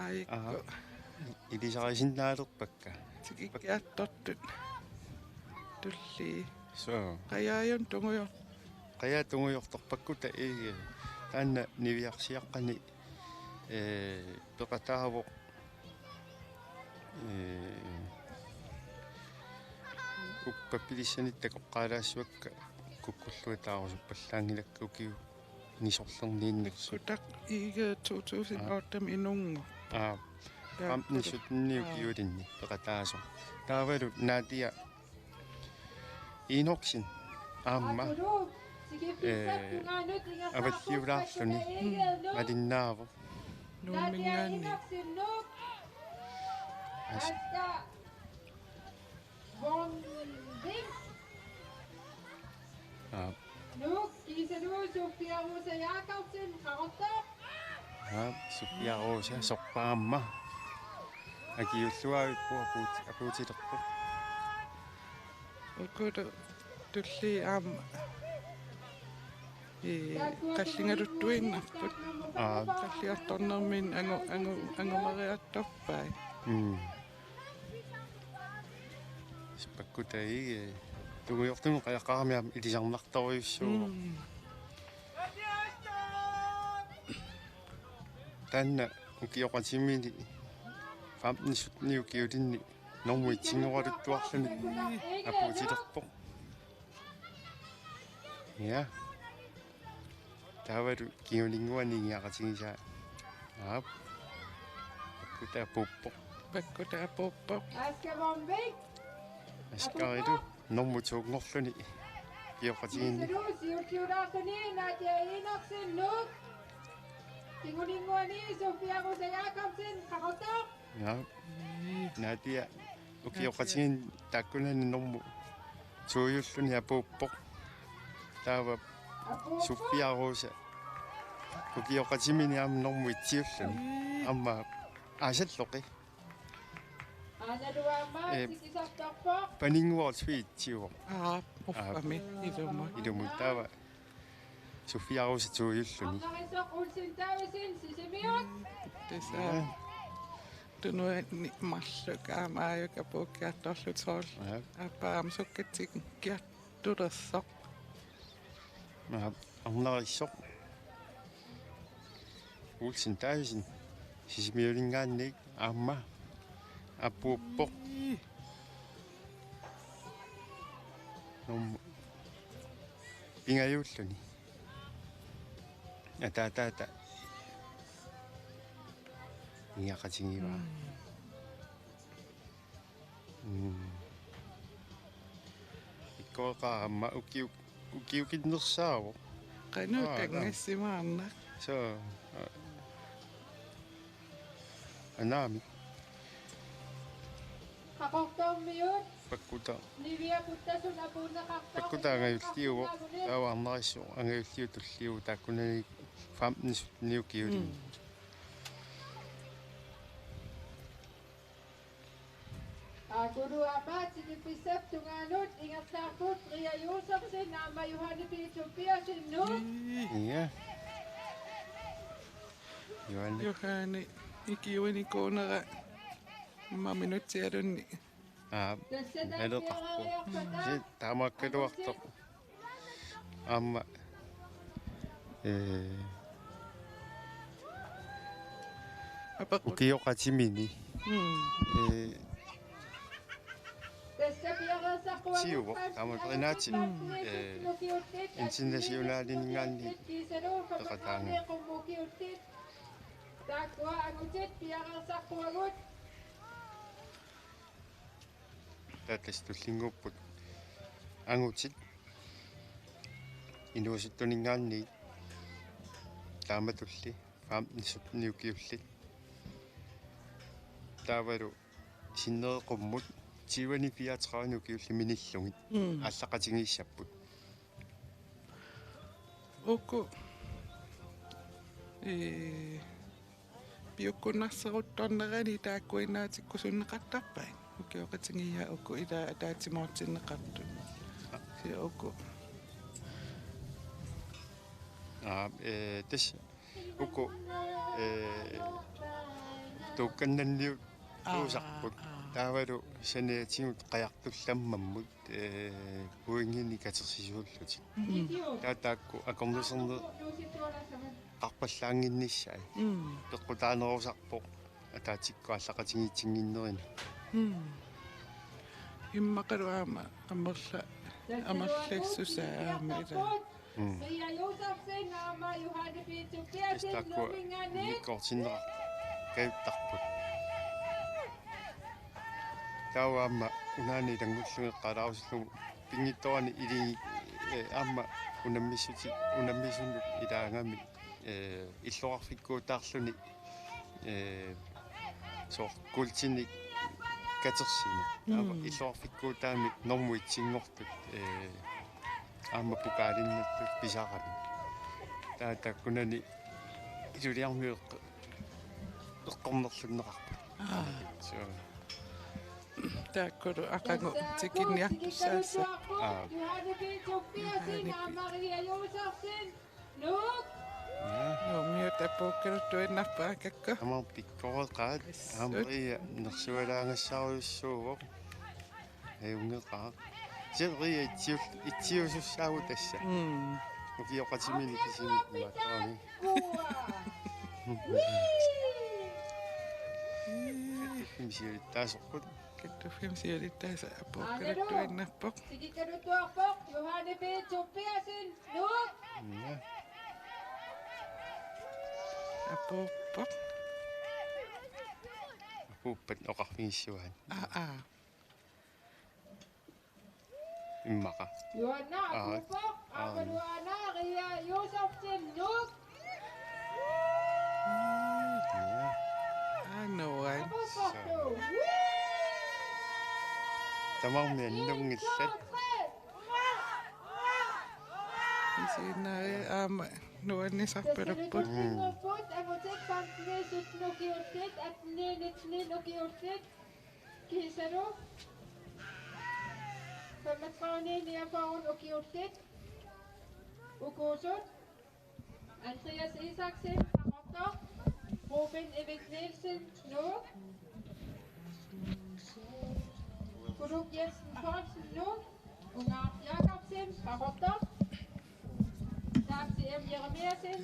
Aajuku. Aa, ilisarisinnaalerpakka. Tikikkiartortut. Tullii. Soo. Qajaajunut tungujor-. Qajaajunut tungujortoq pakkutaq ii. Taanna niviarsiaqqani, ee, peqataavoq. Ee, uppappilissanik takoqqaalaassuakka kukkulluataarusuppalaanngilakka ukiuni sorlerniinnersoq. Pakkutaq ii to tusind otte-mi inunngu. Aa. Ja, femten sytten-imi, aa, ukiulinni peqataasoq. Taavalu Nadia Enoksen aamma, ee, avalliulaarluni malinnaavoq. Nuumminngaanniit. As-, aa. Nuuk, kiisalu Sofia Rosa Jakobsen, Qaqortoq. Aa, Sofia Rosa, sorpaamma. Akiulluarpoq apuut-, apuutilerpoq. Ukulu tullii aamma. Ee, qalligaluttuinnarput. Aa. Qalliartornerminni angu-, angu-, angumeriartorpai. Mm. Pakkutaq ii, ee, tungujortumik qajaqarami aamma ilisarnartorujussuuvoq. Mm. Taanna ukioqatimini femten sytten-imi ukiulinni normu et-inngoraluarluni apuutilerpoq. Ja. Taavalu kinguninnguani ingiaqatigisaa. Aap. Pakkutaq apuuppoq. Pakkutaq apuuppoq. Askarilu normu to-nngorluni ukioqatigiinni. Siulliulaarluni Nadia Enoksen, Nuuk. Kinguninnguani Sofia Rosa Jakobsen, Qaqortoq. Ja. Nadia ukioqatigiinni taakkunani normu to-julluni apuuppoq. Taava Sofia Rosa ukioqatimini aamma normu et-iulluni. Aamma aasalloqi. Ee, paninnguaq tweetiuvoq. Aa, uffami, ilumut. Ilumut taava. Sofia Rosa to-julluni. Tassa. Ja. Tunuani marluk aamma aajuku apuukkiartorlutik soorlu. Ja. Aappaa aamma sukkatsikkiartulersoq. Ja, arnarisoq. Olsen Davidsen. Sisimiuninngaanniit aamma apuuppoq. Nom-, pingajuulluni. Ataataata ingiaqatigivaa. Mm. Mm. Ikkoqaaq aamma ukiu-, ukiukinnersaavoq. Qanoq. Aa, kangassimaarnaq. Soo, aa. Anaami. Qaqortormiut. Pakkutaq. Nivia Puttasun apuunneqartoq. Pakkutaq angajulliuvoq. Taava arnarisoq angajulliuvoq tulliuvoq taakkunani femten sytten-imi ukiulinni. Mm. Aakulu aamma tikiffissap tungaanut ingerlaarput Ria Josefsen aamma Johanne Pihl Tobiassen, Nuuk. Ja. Johanne. Johanne ikiuinikuunera aamma minutsialunni. Aa, tassa naleqarpoq. Taakkiariarpata. Si-, taamaakkaluartoq. Aamma, ee, Apeqqut. Ukioqatimini. Mm. Ee, Siuvoq, aamma Rinaatit, mm, ee, internationalininngaanniit peqataanngilaq. Taakkua angutit piareersarpugut. Taava tassa tullinnguupput angutit inuusuttuninngaanniit taamatulli femten sytten ukiullit. Taavalu sinneri qummut tyveni fireogtredive ukiullit minillugit. Mm. Aallaqqatigiissapput. Uku, ee, piukkunnarseruttornerani taakkuinnaatikkusunneqartarpai. Ukioqatigiiaat uku ilaa ataatsimoortinneqartut. Kisianni uku. Aa, ee, tassa uku, ee, tuukkannanniut, aa, tuusarput. Aa. Taavalu saniatigut qajartullammammut, ee, pointinik katersisuullutik. Mm. Taava taakku akornuserneqarpallaannginnissaat. Mm. Peqqutaanerusarpoq ataatsikkut aallaqqatigiitsinnginnerani. Mm. Immaqalu aamma amerla-, amerlassusaa aamma ilaa. Mm. Tassa taakkua immikkoortinneqartut kajuttarput. Taava aamma unaani ilanngullugit eqqaalaarusullugu pinngitsoorani iligi, ee, aamma unammissuti-, unammissunut ilaagami, ee, illoqarfikkuutaarluni, ee, soorlu kuultinik katersineq. Taava, mm, illoqarfikkuutaamik normu etsinngortut, ee, aamma pokalinnattut pisarami. Taava taakkunani iluliarmiut eqqornerlunneqarput. Aa. Suu. Taakkulu aqagu tikinniartussaassappat. Aa. Johanne Peter Petersen, Johanne Pe- Maria Josefsen, Nuuk. Ja. Nuummiut apuukkaluttuinnarput aakakku. Aamma pikkoreqaat. Assut. Aamma Ria nersualaagassaarujussuuvoq. Ajunngilaq. Kisianni Ria itsius-, itsiusussaagut tassa. Mm. Ukioqatimini kisimi imaattorami. Kattuffimmik siulittaasoq. Kattuffimmik siulittaasoq apuukkaluttuinnarpoq. Tikikkaluttuarpoq Johanne B. Tobiassen, Nuuk. Ja. Apuuppoq. Apuuppat oqarfigissuaat. Aa, aa. Immaqa. Johanna, aa, apuuppoq, aa, aammalu aana Ria Josefsen, Nuuk. Ja. Aa, nuan. Apuuppoq. Suu. Tamarmik annunngillat. Isiinnaari aamma nuannisarpalupput. Mm. Angutit femten sytten ukiullit, atten nitten ukiullit. Kiisalu femogtredive niogfyrre ukiullit. Ukuusut. Andreas Isaksen, Qaqortoq. Ruben Erik Nielsen, Nuuk. Kuluk Jensen Poulsen, Nuuk. Ungaaq Jakobsen, Qaqortoq. Taxi M. Jeremiassen,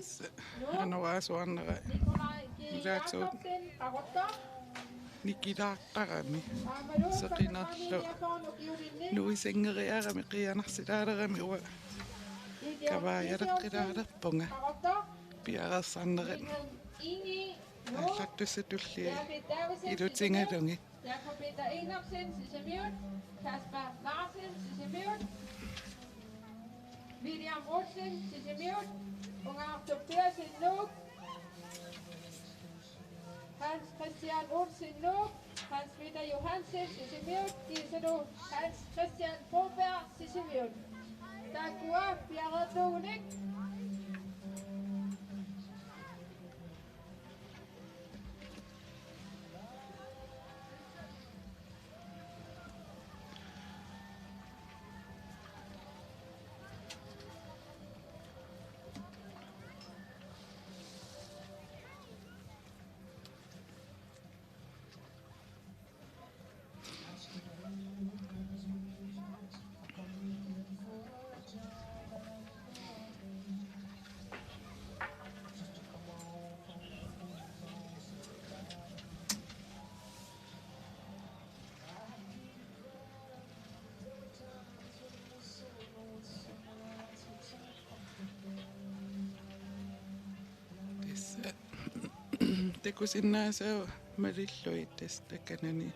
Nuuk. Anorsuarnera. Nikolaj G. Ilaatsuut. Jakobsen, Qaqortoq. Nikilaartarami. Seqinerlu nuisinngeriarami qiianarsilaalerami uanga kavaajaleqqilaalerpunga. Piareersarnerit aallartussat tulliat ilutigalugit. Jakob Peter Enoksen, Sisimiut. Kasper Larsen, Sisimiut. William Olsen, Sisimiut. Ungaaq Tobiassen, Nuuk. Hans Christian Olsen, Nuuk. Hans Peter Johansen, Sisimiut. Kiisalu Hans Christian Broberg, Sisimiut. Taakkua piareertuugunik. takusinnaasavut malillugit tassa takanani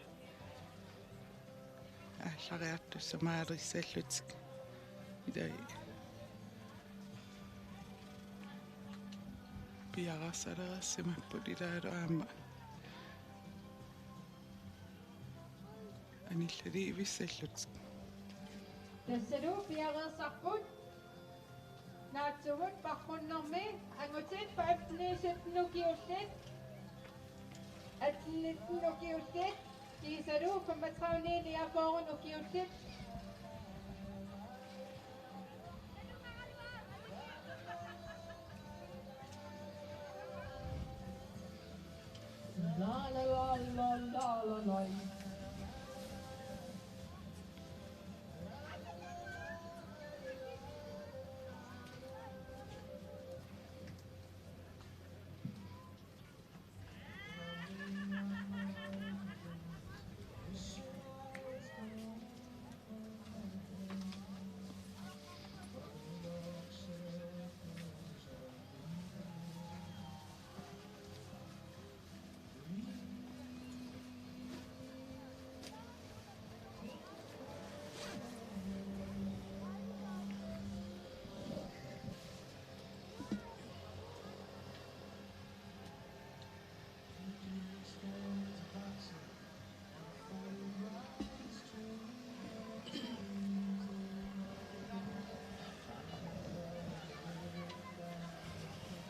aallariartussamaalissallutik. Ilai piareersalereersimapput ilaalu aamma anillaliivissallutik. Tassalu piareersarput. Naatsumut paarrunnermi angutit femten sytten ukiullit, atten nitten ukiullit, kiisalu femogtredive niogfyrre ukiullit. La, la, la, la, la, la, la.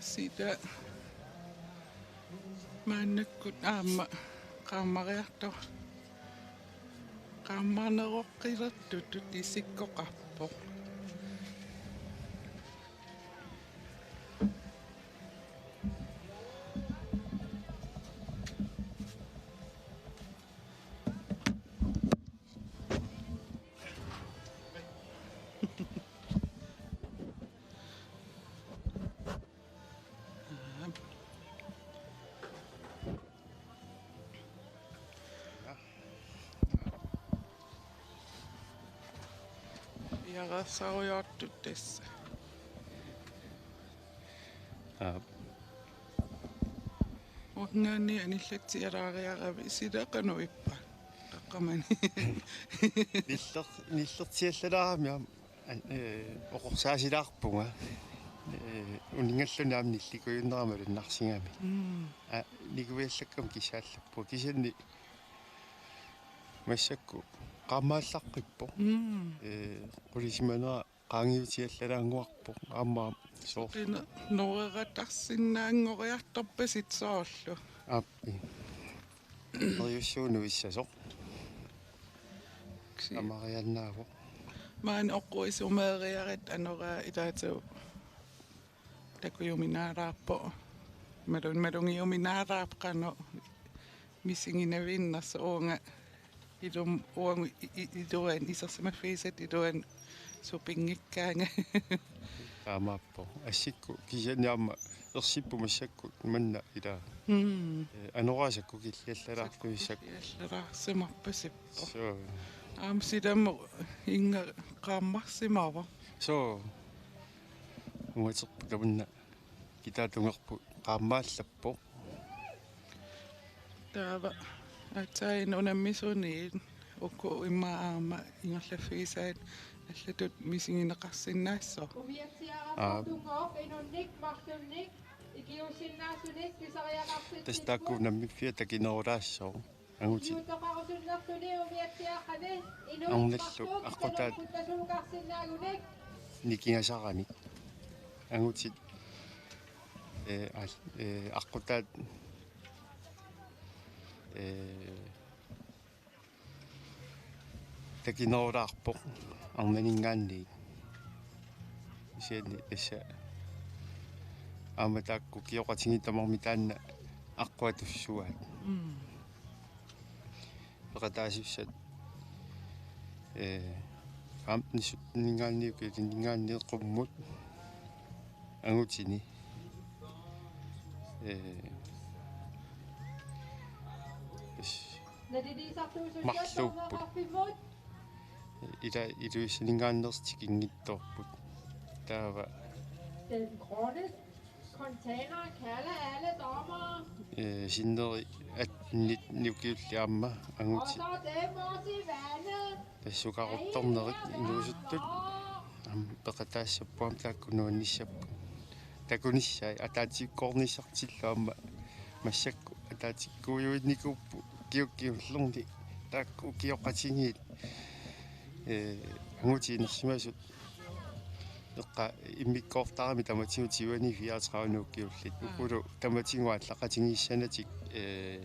Sida maannakkut aamma qaammariartoq, qaammarneroqqilertutut isikkoqarpoq. Piareersarujoortut tassa. Aap. Uanngaanniit anillatsialaariaravit, sila qanoq ippa? Qaqqamani. Niller-, nillertiallalaarami aamma. An-, ee, oqorsaasilaarpunga. Ee, uninngalluni aamma nillikujunnera malunnarsigami. Mm. Aa, nikuiallakkama kisaallapput. Kisianni massakkut qaammaallaqqippoq. Mm. Ee, qulisimanera qaangiutiallalaannguarpoq. Aamma soorlu. Qina-, noreqatarsinnaanngoriartorpasit soorlu. Aap. Periussuunuissasoq. Kisi-. Amariannaavoq. Maani oqquisumeeriarit anoraa ilaatigut takujuminaalaarpoq. Malun-, malunngiuminaalaarpoq qanoq misiginaviinnersoq uunga ilum-, uagut i-, i-, iluani isersimaffigisat iluani supinngikkaangat. Taamaappoq. Assikkut kisianni aamma ersipput massakkut manna ilaa. Mm. Ee, anoraa sakkukilliallalaartussaq. Sakkukilliallalaarsimarpasippoq. Soo. Aamma silamut innga qaammarsimavoq. Soo. Uaterput tamanna kitaatungerput qaammaallappoq. Taava aatsaat unammisuniit uku immaqa aamma ingerlaffigisaat allatut misigineqarsinnaassaaq. Aap. Tassa taakku unammiffiat takinerulaassaaq. Angutit. Arnallu aqqutaat nikingasaranik. Angutit, ee, al-, ee, aqqutaat, ee, takinerulaarpoq arnaninngaanniit. Kisianni tassa aamma taakku ukioqatigiit tamarmik taanna aqquatussuaat. Mm. Peqataasussat, ee, femten sytten-ingaanniit ukiutinninngaanniit qummut angutini. Ee, tassa marluupput. Ila Ilulissaninngaanneersut tikinngitsoorput. Taava. Den grønne Container kalder alle dommere. Ee, sinneri attenit ukiullit aamma angutit. Og så dem også i vandet. Tassukaruttornerit inuusuttut aamma peqataassapput aamma taakku nuannissapput. Takunissaat ataatsikkoornissartillu aamma massakkut ataatsikuujuinnikuupput ukiup kingullerni taakku ukioqatigiit, ee, angutit inersimasut eqqa immikkoortarami tamatigut tyveni fireogtredive ukiullit. Ukulu tamatigut aallaqqatigiissanatik, ee,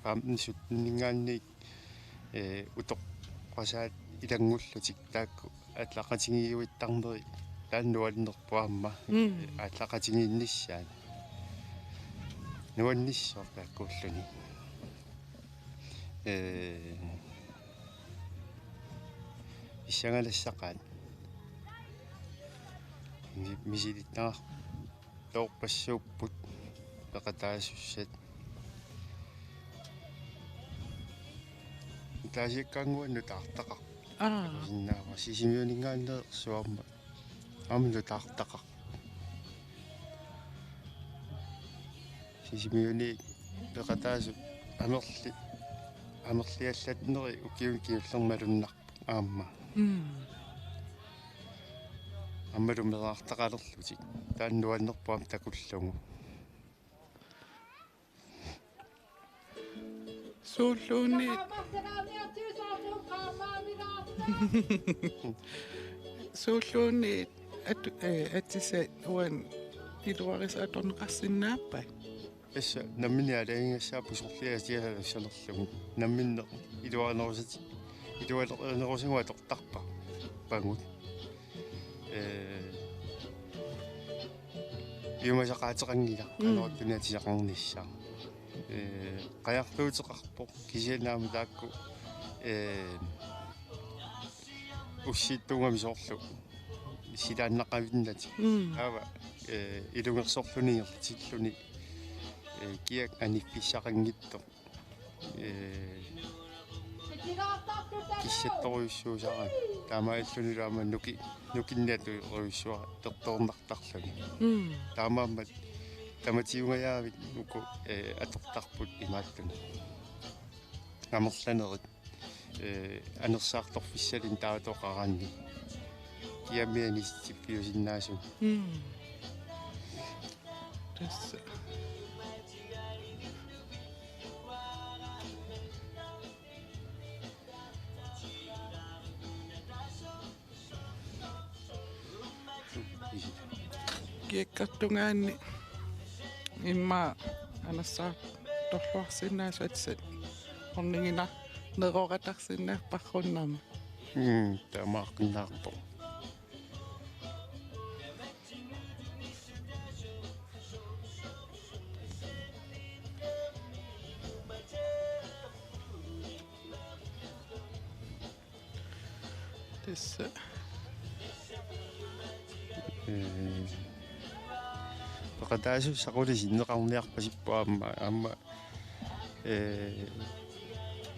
femten sytteninngaanniit, ee, utoqqasaat ilanngullutik taakku aallaqqatigiuittarneri taanna nuannerpoq aamma. Mm. Aallaqqatigiinnissaat. Nuannissoq taakkuulluni. Ee, pissanganassaqaat. Mi-, misilittagar- toorpassuupput peqataasussat. Taasiakkaannguaq nutaartaqarpoq. Aa. Sinnaava Sisimiuninngaanneersuarma. Aamma nutaartaqarpoq. Sisimiuni peqataasut amerli-, amerliallatneri ukiuni kingullerni malunnarput aamma. Mm. Aammalu meerartaqalerlutik. Taanna nuannerpoq aamma takullugu. Suulluunniit. Suulluunniit at-, ee, atisat uani iluarisat atorneqarsinnaappat? Tassa nammineq aalajangigassaapput sorliit atisalerlugu. Namminneq iluarinerusat-, iluarinerusagut atortarpagut. Ee, piumasaqaateqanngilaq. Mm. Qanortuni atisaqarnissaq. Ee, qajartuuteqarpoq kisianni aamma taakku, ee, ussittuugami soorlu silaannaqavinnatik. Mm. Taava, ee, ilungersorluni ingerlatilluni, ee, kiak aniffissaqanngitsoq. Ee, kissattorujussuusarami. Taamaalillunilu aamma nuki-, nukinniatorujussuuara tertoornartarluni. Mm. Taamaammat tamatiungajaavik uku, ee, atortarput imaattuni. Amerlanerit, ee, anersaartorfissalinnik taavatoqaraanni. Kiammiani siffiusinnaasut. Mm. Tassa. Kiakkartungaanni immaqa anersaartorluarsinnaasut atisat orniginarneroratarsinnaapparrunnarma. Mm, taamaaqqinnaarpoq. Tassa. Ee, peqataasussat qulit sinneqarniarpasippoq aamma, aamma, ee,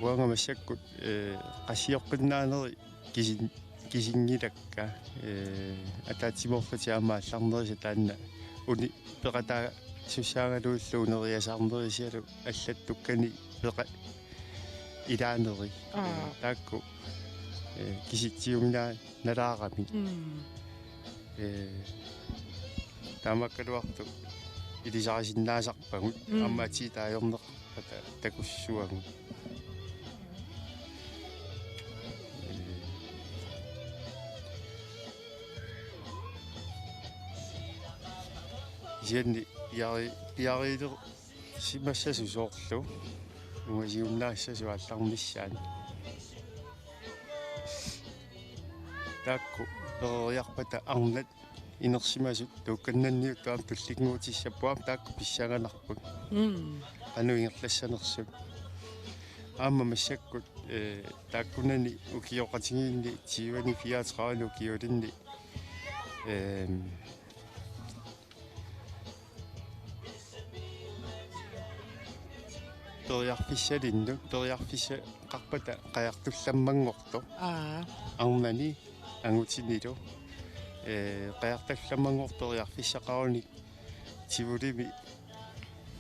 uanga massakkut, ee, qasioqqinnaaneri kisin-, kisinngilakka, ee, ataatsimoorlutik aamma aallarnerisa taanna uni-, peqataasussaagaluillu uneriasaarnerisialu allattukkani peqa-, ilaaneri. Aa. Ee, taakku, ee, kisitsiuminaa-, nalaaramik. Mm. Ee, taamaakkaluartoq ilisarisinnaasarpagut. Mm. Aamma atii taajorneq- Ata-, takussuagut. Ee. Kisianni piari-, piariilersimassasut soorlu. Ungasiunnaassasut aallarnissaat. Taakku peroriarpata arnat inersimasut tuukkannanniuttut aamma tullinnguutissapput aamma taakku pissanganarput. Mm. Qanoq ingerlassanersut. Aamma massakkut, ee, taakkunani ukioqatigiinni tyveni fireogtredive ukiulinni, ehm, periarfissalinnut, periarfissaqarpata qajartullammanngortoq. Aa. Arnani angutinilu, ee, qajartullammanngortoq periarfissaqarunik Tivolimi,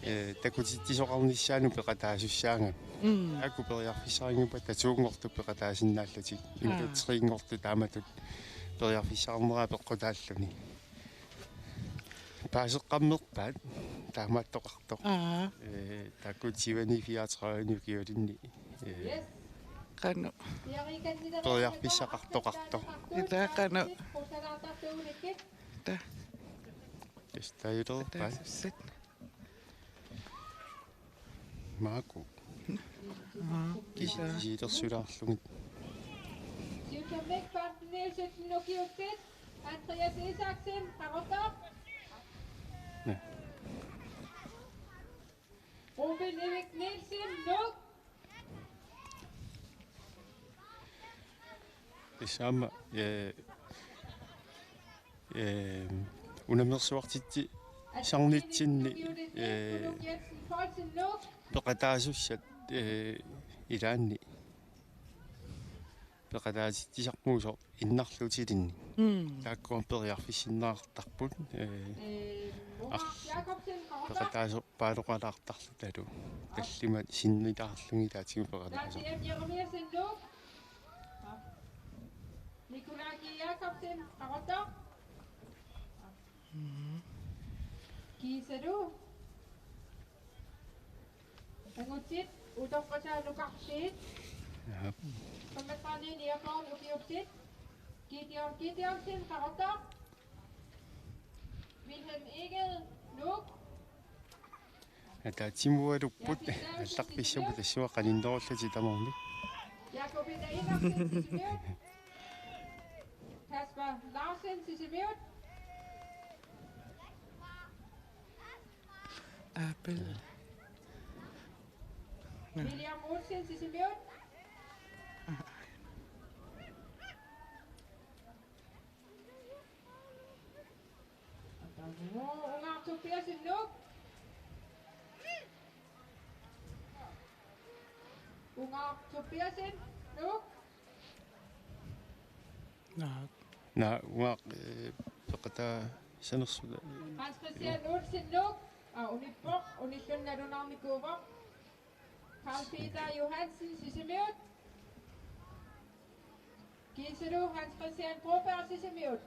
eh, takutitsisoqarnissaanut peqataasussaagami. Mm. Taakku periarfissarinngippata to-nngortut peqataasinnaallutik. Aa. Immaqa tre-nngortut taamatut periarfissarneraa peqqutaalluni. Paaseqqammerpaat taamaattoqartoq. Aa. Eh, taakku tyveni fireogtredive ukiulinni. Eh, Qanoq. Periarfissaqartoqartoq. Ila qanoq. Ta. Testajulerpaat. Taassussat. Maaku. Aa, kisi-, ila. Kisilersulaarlugit. Syvogtyve femten sytten ukiutsit. Andreas Isaksen, Qaqortoq. Ja. Ruben Erik Nielsen, Nuuk. Tassa aamma, eh, eh, unammersuartitsisarnitsinni, eh, peqataasussat, eh, ilaanni peqataatitsisarpuusoq innarluutilinnik. Mm. Taakkua periarfissinneqartarput, eh, ar-, peqataasorpaaloqalaartarlutalu. Tallimat sinnilaarlugit taatigut peqataasoq. Nikolaj Jakobsen, Qaqortoq. Mm. Kiisalu. Angutsit, utoqqataa nukarliit. Jaa. Femogtredive niogfyrre ukiutsit. Gideon Gideonsen, Qaqortoq. Wilhelm Egede, Nuuk. Ataatsimoorlupput, allarpissapput tassunga qaninnerullutik tamarmik. Jakob Peter Enoksen, Sisimiut. Kasper Larsen, Sisimiut. Apel. William Olsen, Sisimiut. Ungaaq Tobiassen, Nuuk. Ungaaq Tobiassen, Nuuk. Naak. Naak, Ungaaq, eh, peqataasanersut. Hans Christian Olsen, Nuuk. Aa, unippoq, unilluni nalunaarnikuuvoq. Carl Peter Johansen, Sisimiut. Kiisalu Hans Christian Broberg, Sisimiut.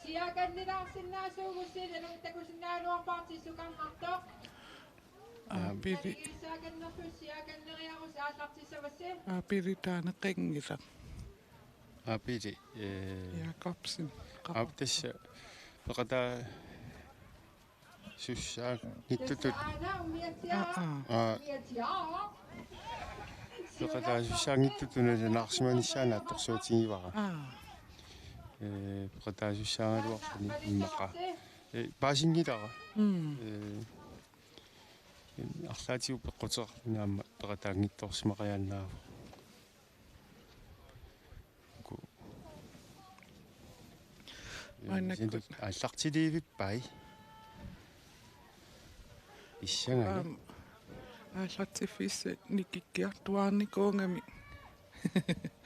Siakannilaarsinnaasuugussi, nalunngilaq takusinnaagaluarpara tissukarnartoq. Aa, Pili. Siakannerpus, siakanneriarus aallartissavassi. Aa, Pili taaneqanngilaq. Aa, Pili, eh, Jakobsen. Aa, tassa peqataa- sussaanngitsutut. Aa, aa. Aa. Peqataasussaanngitsutut nalunaarsimanissaa naatsorsuutigivara. Aa. Eh, peqataasussaagaluarluni immaqa. Eh, paasinngilara. Mm. Eh, arlaatigut peqquteqarluni aamma peqataanngitsoorsimaqajaannaavoq. Ku-, maannakkut. Sinut aallartiliivippai. Issangani. Aam, aallartiffissat nikikkiartuaarnikuugami.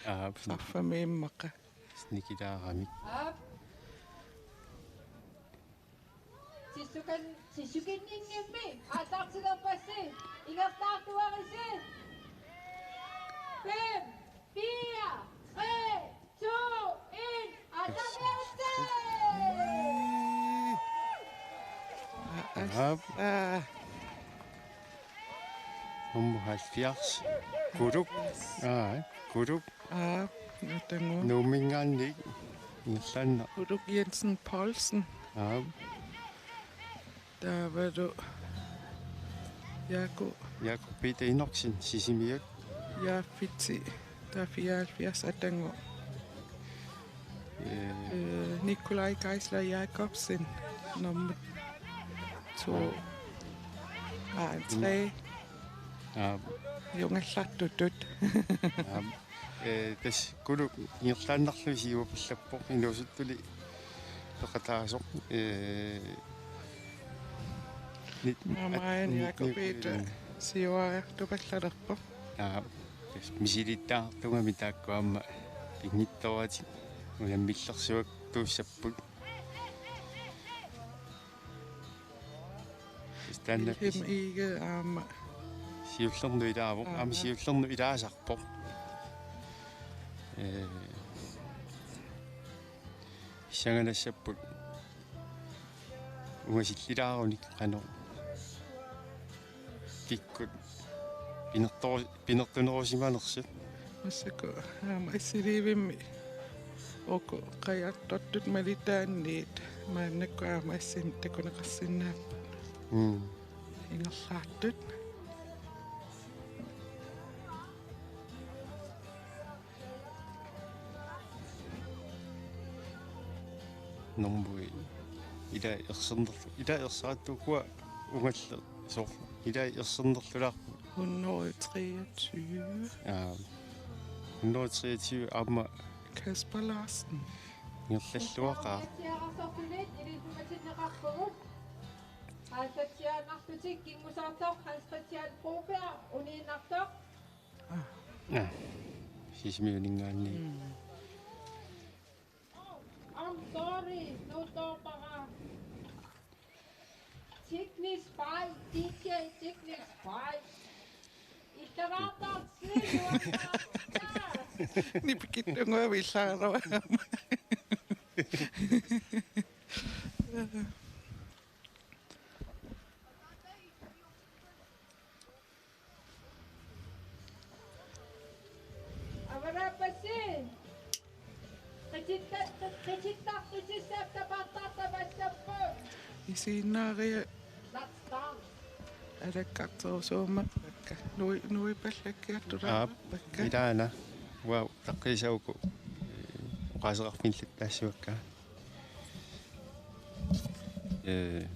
Aap. Sarfami immaqa. Nikilaaramik. Aap. Tissukan-, tissukinninngimmi aallartilerpassi ingerlaartuarisi. Fem, fire, tre, to, en, aallartiaritsi! Aap. Aa. Nummer halvfjerds. Kuluk. Aa, Kuluk. Aa, Nuup Nuumminngaanniit ingerlaannaq. Uluk Jensen Poulsen. Aap. Taavalu Jakob. Jakob Peter Enoksen, Sisimiut. Jaafitsi, taava fireoghalvfjerds Atangu. Øh. Øh, Nikolaj Geisler Jakobsen, nummer to. Aa, tre. Aap. Jungallartutut. Aap. Eh, tassa Kuluk ingerlaannarlugu siuapallappoq inuusuttuli peqataasoq, eh, nit-, Aamma at-, nit-, Jakob nit-, Peter eh, siuariartupallalerpoq. Aap, tassa misilittagartugami taakku aamma pinngitsooratik unammillersuaktuussapput. Taanna Vilhelm Egede aamma. Siullernut ilaavoq, aamma Aamma. Siullernut ilaasarpoq. Ee, pissanganassapput ungasillilaarunik qanoq kikkut pinertoru-, pinertunerusimanersut. Massakkut aamma assiliivimmi uku qajartortut malitaanniit maannakkut aamma assinnik takuneqarsinnaapput. Mm. Ingerlaartut. Normu. Ila ersernerlu-, ila ersaattut ukua ungalleq soorlu. Ila ersernerlulaarput. Hundrede treogtyve. Aa. Hundrede treogtyve aamma. Kasper Larsen. Ingerlalluaqaaq. Halvtredsiannarlutik kingusaartoq Hans Christian Broberg uniinnartoq. Aa. Sisimiuninngaanniit. Mm. I'm sorry, nu tappara. Teknisk fejl, D J, teknisk fejl. Iltaraartaarsi. Nipikittunga villaarava. Avaraapassi. Qititta-, qitittartutissat tapartartamassapput. Isiginnaariat. That's done. Alakkarterusuummappakka. Nui-, nuipallakkiartulaarpakka. Aap, ilaana. Wow, taqqiisauku. Oqaaseqarfimmillattaassuakka. Ee.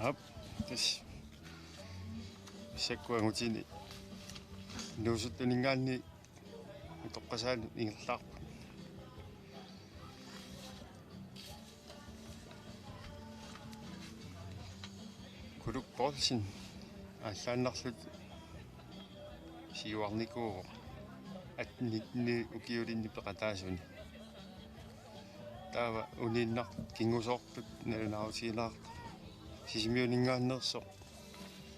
Aap, tassa. Sakkuangutini. Inuusuttuninngaanniit utoqqasaanut ingerlaarput. Kuluk Poulsen aallaannarluta siuarnikuuvoq atten-nitten ukiulinni peqataasuni. Taava uniinnartut kingusoortut nalunaarutigineqartut. Sisimiuninngaanneersoq.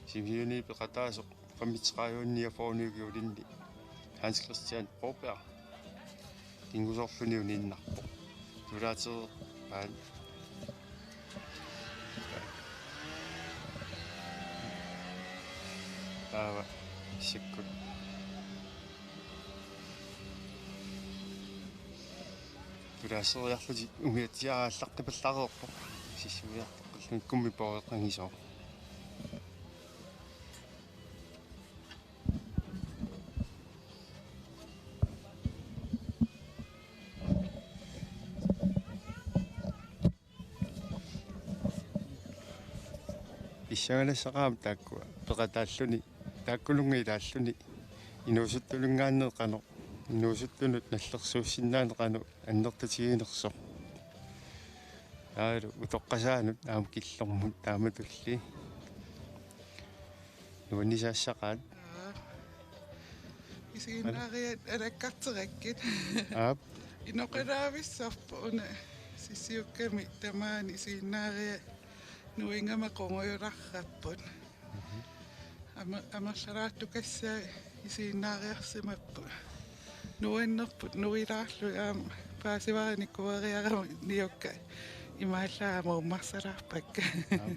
Sisimiuni peqataasoq femogtredive niogfyrre ukiulinni Hans Christian Broberg. Kingusoorluni uniinnarpoq. Tulaatereerpaat. Taava sikkut. Tulaaseriarlutik umiatsiaq aallaqqipallareerpoq. Sisimiartoqqilluni kummi pooreqangisoq. Pissanganassaaq aamma taakkua peqataalluni, taakkununnga ilaalluni inuusuttuninngaanniit qanoq, inuusuttunut nallersuussinnaaneq qanoq annertutiginersoq. Taavalu utoqqasaanut aamma killormut taamatulli. Nuannisaassaqaat. Aa. Isiginnaariat alakkarterakkit. Aap. Inoqalaavissarput una sissiukkami tamaani isiginnaariat nuingama qungujularrapput. Mhm. Ama-, amerlalaartukassaat isiginnaariarsimapput. Nuannerput nuilaarlugit aamma paasivaranikueriarama niukka imaallaat aamma uummarsalaarpakka. Aap.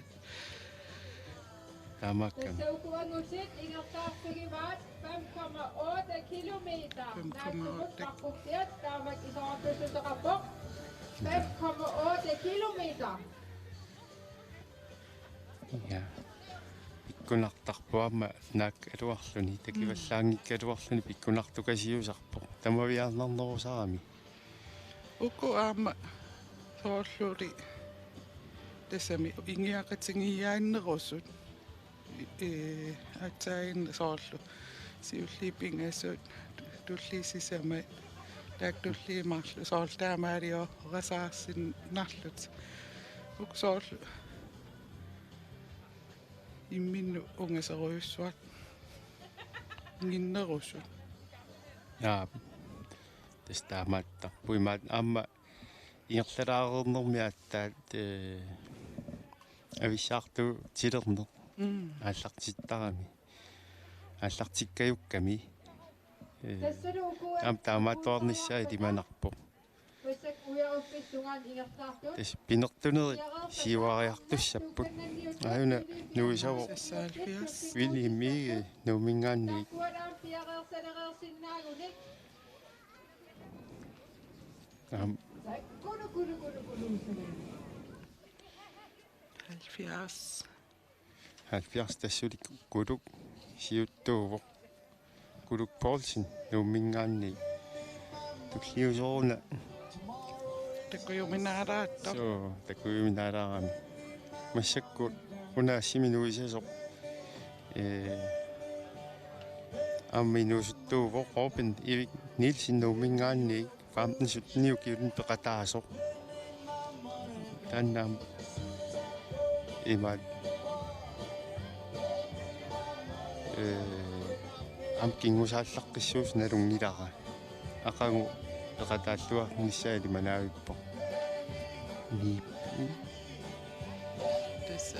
Taamaakkami. Tassa uku angutit ingerlaarfigivaat fem komma otte kilometer. Fem komma otte. Naatsukuttaqqutsiat taamak isorartuussuteqarpoq. Fem komma otte kilometer. Ja. Pikkunartarpoq aamma naak aluarluni, takivallaanngikkaluarluni pikkunartukasiusarpoq. Tamaviaarnarnerusarami. Uku aamma soorluli tassami ingiaqatigiiaannerusut. Ee, aatsaat soorlu siulliit pingasut, tulliit sisamat, taakku tulliit marluk, soorlu taamaaliorasarsinnarlutik. Uku soorlu imminnut ungaserujussuarnginnerusut. Jaa. Tassa taamaattarpoq. Imaat aamma ingerlalaareernermi aatsaat, ee, avissaartuutilerneq. Mm. Aallartittarami. Aallartikkajukkami. Ee, aamma taamaattuarnissaa ilimanarpoq. Tassa pinertunerit siuariartussapput. Aajuna nuisavoq. Seksoghalvfjerds. Williamip Nuumminngaanniit. Aam. Halvfjerds. Halvfjerds tassulik Kuluk siuttuuvoq. Kuluk Poulsen Nuumminngaanniit. Tulliusoq una. Takujuminaalaartoq. Suu, takujuminaalaarami. Massakkut una assimi nuisasoq. Ee, aamma inuusuttuuvoq Ruben Erik Nielsen Nuumminngaanniit. Femten sytten ukiuni peqataasoq. Taanna aamma imaat, ee, aamma kinngusaallaqqissuusoq nalunngilara. Aqagu peqataalluarnissaa ilimanavippoq. Niip. Tassa.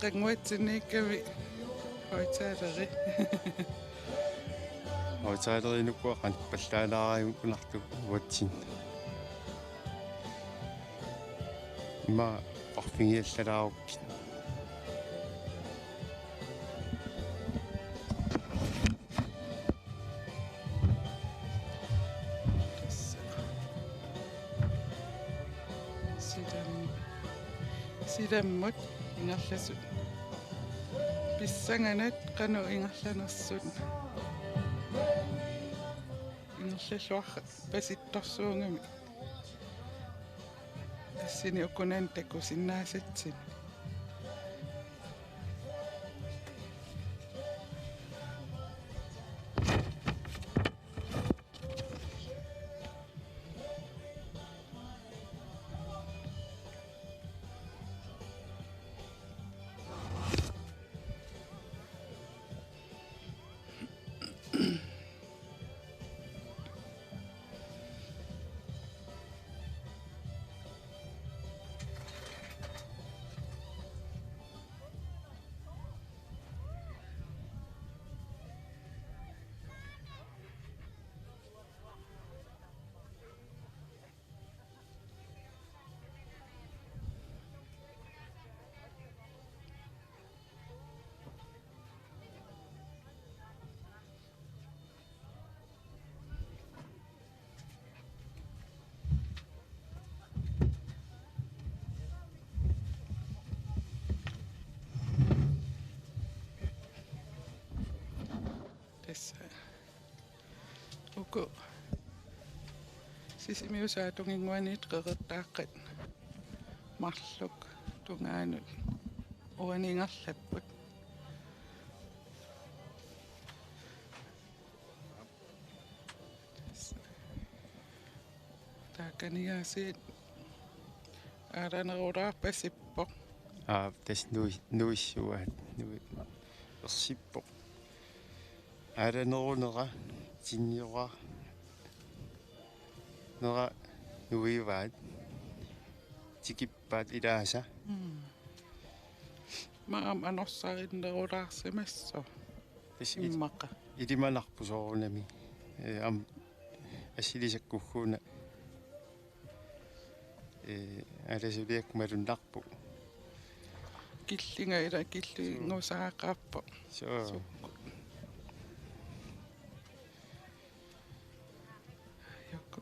Qanguatsinniikkami højttaleri. Højttaleri nuku qanippallaalaarigunartoq uatsinni. Ima parfigiallalaarukkit. Tassa. Silam-, silammut ingerlasut. Pissanganaq qanoq ingerlanersut. Ingerlalluarpasittorsuugami. Tassani ukunani takusinnaasatsinni. Tassa. Uku Sisimiut Saatunginnguaniit qeqertaaqqat marluk tungaanut uani ingerlapput. Taakaniaasiit aalanerulaarpasippoq. Aa, tassa nui-, nuissuaat, nui-, ersippoq. Aalanerunera, tinniora, nera nuivaat, tikippaat ilaasa. Mm. Aamma anorsarinnerulaarsimassaaq. Tassa il-, immaqa. Ilimanarpoq soorunami. Ee, aamma assilisakkukkut una. Ee, alasuliak malunnarpoq. Killinga ila killingusaaqaarpoq. Suu. Sukkut. Joku.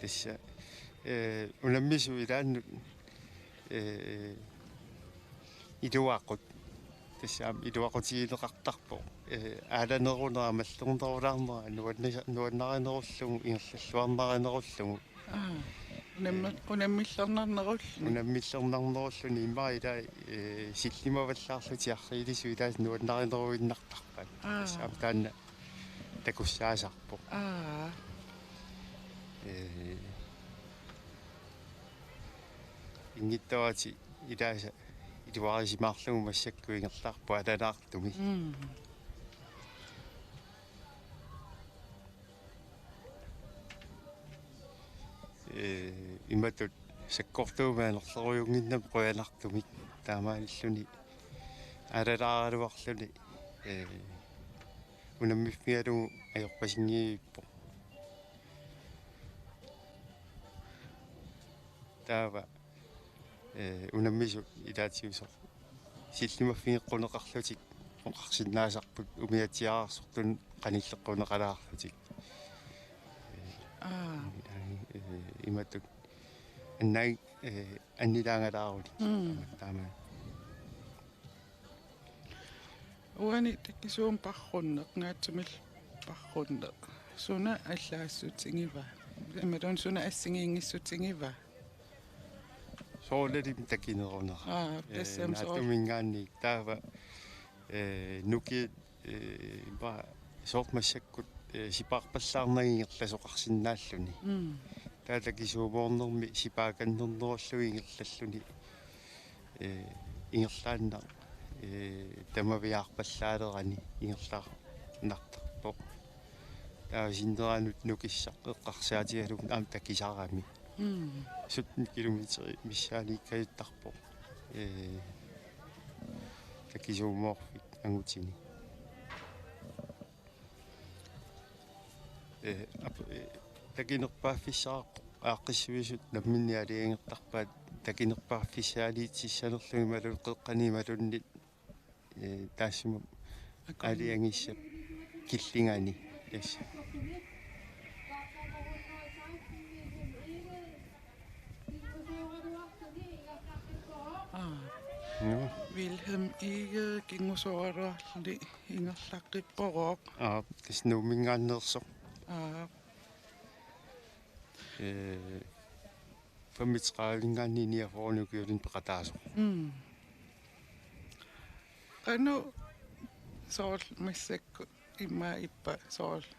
Tassa, ee, unammisuup ilaannut, ee, iluaqut. Tassa aamma iluaqutigineqartarpoq. Ee, aalanerunera amallernerulaarnera nuannasa-, nuannarinerullugu ingerlalluarnarinerullugu. Aa. Unammi-, unammillernarnerulluni. Unammillernarnerulluni immaqa ilaa, ee, sillimavallaarlutik arriilisut ilaasa nuannarineruinnartarpaat. Aa. Tassa aamma taanna takussaasarpoq. Aa. Ee, inngittuatik ilaasa iluarisimaarlugu massakkut ingerlaarput alalaartumik. Mm. Ee, imatut sakkortuumik anorlerujunnginnamik qujanartumik taamaalilluni alalaaraluarluni, ee, unammiffigalugu ajorpasinngivippoq. Taava, ee, unammisut ilaatigut soorlu sillimaffigeqquneqarlutik oqarsinnaasarput umiatsiaararsortunut qanilleqquneqalaarlutik. Aa. Ee, imatut annaag-, ee, annilaangalaarunik. Mm. Taama. Uani takisuumik parrunneq, naatsumillu parrunneq. Suna allaassutigiva? Imaluunniit suna assigiinngissutigivaa? Soorunalimi takinerunera. Aa, ee, tassami soor-, naatsuminngaanniit taava, ee, nukiit, ee, immaqa soorlu massakkut, ee, sipaarpallaarnagit ingerlasoqarsinnaalluni. Mm. Taava takisuumoornermi sipaakannernerullugit ingerlalluni, ee, ingerlaannaq, ee, tamaviaarpallaalerani ingerlaannartarpoq. Taava sinneranut nukissaq eqqarsaatigalugu aamma takisarami. Mm. Sytten kilometer missaaniikkajuttarpoq. Ee, takisuumoorfik angutini. Ee, ap-, ee, takinerpaaffissaarpoq aaqqissuisut namminneq aalajangertarpaat takinerpaaffissaaliitissanerlugit imaluunniit qeqqani imaluunniit, ee, taassuma akorn-, aalajangiissap killingani. Yes. Aa. Nå. Vilhelm Egede kingusooraluarluni ingerlaqqippoq. Aa, tassa Nuumminngaanneersoq. Aa. Ee, femogtredive-nngaanniit niogfyrre-ni ukiulinni peqataasoq. Mm. Qanoq soorlu massakkut immaqa ippa soorlu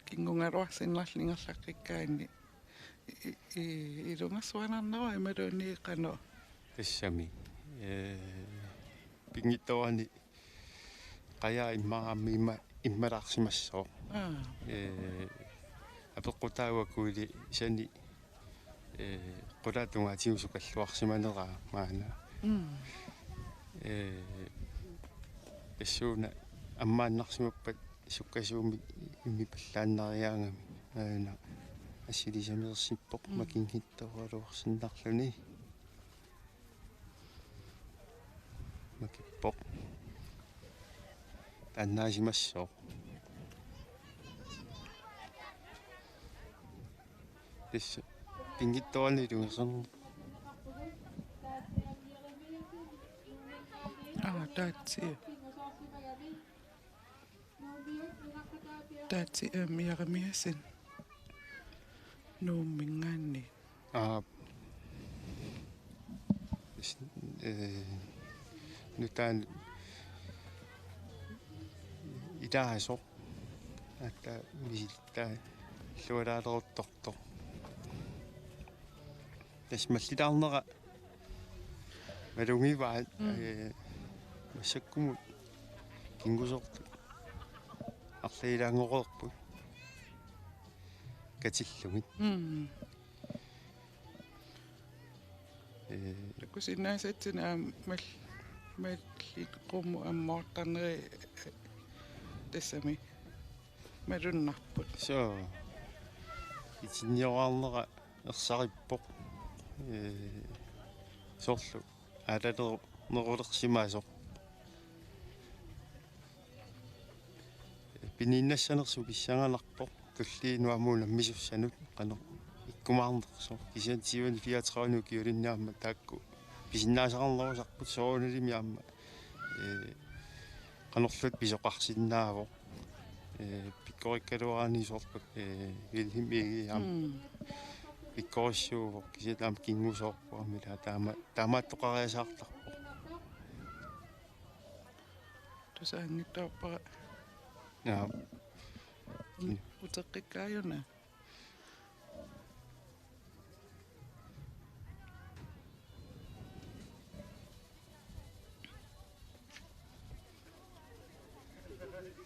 kingugaluarsinnarluni ingerlaqqikkaanni i-, i-, ilungersuanarneruva imaluunniit qanoq? Tassami. Ee, pinngitsoorani qajaa immaqa aamma imma-, immalaarsimassooq. Aa. Ee, apeqqutaavoq akuliisani, ee, qulaatungaatigut sukalluarsimaneraa maanna. Mm. Ee, tassuuna ammaannarsimappat sukkasuumik immipallaannariaagamik. Aana assilisameersippoq. Mm. Makinngitsooraluarsinnarluni. Makippoq. Taannaasimassooq. Tassa pinngitsoorani ilungersunarpoq. Aa, taatsi. Taatsi, em, Jeremiassen. Nuumminngaanniit. Aa. S-, ee, nutaamik ilaasoq. Aatsaat misilittaa illualaaleruttortoq. Tassa mallilaarnera malugivaat, mm, ee, massakkumut kingusoortut arlalilaanngoreerput katillugit. Mm. Ee. Takusinnaasatsinnut aamma mal-, mallit qummut ammoortarneri, ee, tassami malunnarput. Soo. Itinniorarnera ersarippoq. Ee, soorlu aalalernerulersimasoq. Pininnassanersoq pissanganarpoq. Tulliinut aamma unammisussanut qanoq ikkumaarnersoq. Kisianni tyveni fireogtredive-ni ukiulinni aamma taakku pisinnaasaqarnerusarput soorunalimi aamma, ee, qanorluunniit pisoqarsinnaavoq. Ee, pikkorikkaluaraanni soorlu, ee, Vilhelm Egede aamma. Mm. Pikkorissuuvoq, kisianni aamma kingusoorpoq aamma, ila taama, taamaattoqariasaartarpoq. Tusaanngitsoorpara. Jaa. Uteqqikkaajuna.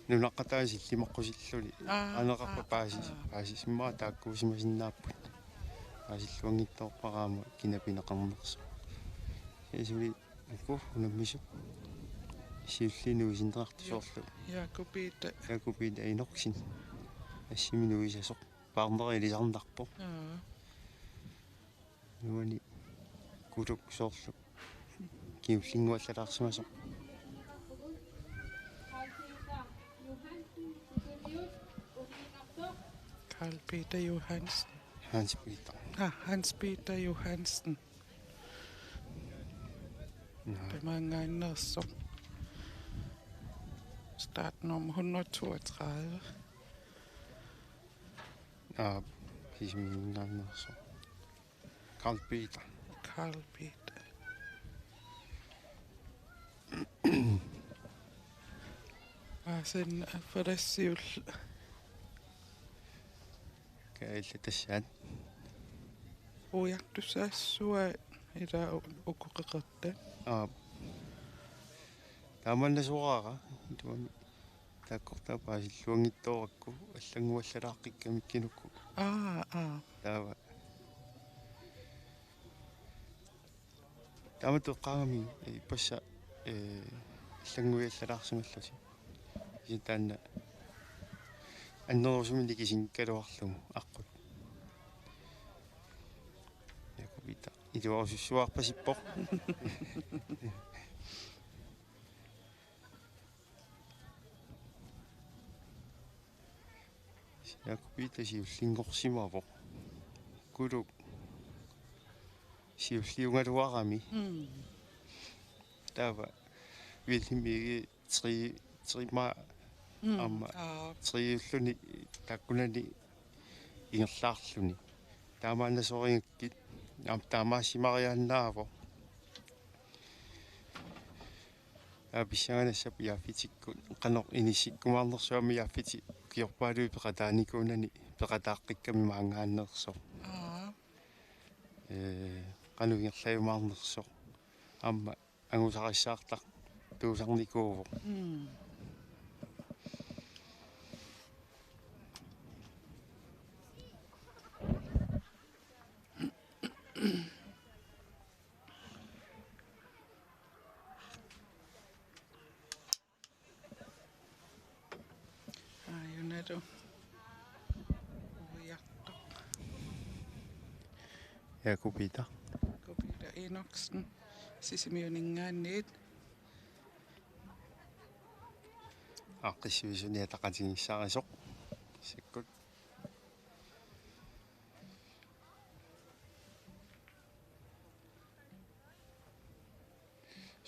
Nunaqqataa sillimaqqusillugu. Aa, aaneqarpat aa, paasis-, aa. Paasisimavara taakkuusimasinnaapput. Paasilluanngitsoorpara aamma kina pineqarnersoq. Kisianni suli uku unammisut siulliit nuisinneqartut soorlu. Jakob Peter. Jakob Peter Enoksen. Assimi nuisasoq. Partneri ilisarnarpoq. Aa. Nuani Kuluk soorlu. Kingullinnguallalaarsimasoq. Carl Peter Johansen. Hans Peter. Ah, Hans Peter Johansen. Nå. Tamaanngaanneersoq. Startnummer hundrede toogtredive. Aa, sisiminngaanneersoq. Carl Peter. Carl Peter. Aasen affalassiul. Kaalla tassaat. Ujartussaassua ila u-, uku qeqertat. Aa. Tamanna soraara. Ituami. Taakkortaa paasilluanngitsoorakku allannguallalaaqqikkamikkinuku. Aa, aa. Taava. Taama toqqaagami ippassaq, ee, allannguallalaassimallusi. Kisianni taanna annerusumik nikisinngikkaluarlugu aqqut. Jakob Peter. Iluarusussuarpasippoq. Jakob Peter siullinngorsimavoq. Kuluk siulliugaluarami. Mm. Taava Wilhelm Egede tri-, trima. Mm. Aamma. Aa. Triulluni taakkunani ingerlaarluni. Taamaannasoorigakkit. Aamma taamaassimariaannaavoq. Aa, pissanganassaaq jaaffitikkut qanoq inissikkumaarnersoq aamma jaaffitit ukiorpaaluit peqataanikuunani peqataaqqikkami maanngaanneersoq. Aa. Ee, qanoq ingerlajumaarnersoq. Aamma angusarissaartartuusarnikuuvoq. Mm. Aajunalu uiartoq. Jakob Peter. Jakob Peter Enoksen. Sisimiuninngaanniit. Aaqqissuisuni ataqatigiissaarisoq. Sikkut.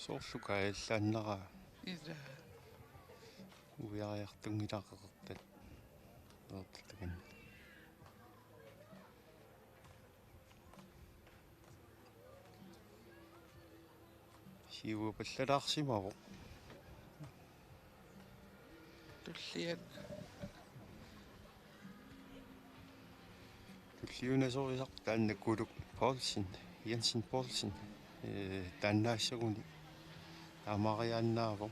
Soorlu kaajallaannara. Ila. Uiariartunngilara qeqertat. Uertutakan. Siuapallalaarsimavoq. Tulliat. Tulliunasorisaq taanna Kuluk Poulsen, Jensen Poulsen, ee, taannaassaguni taamaariaannaavoq.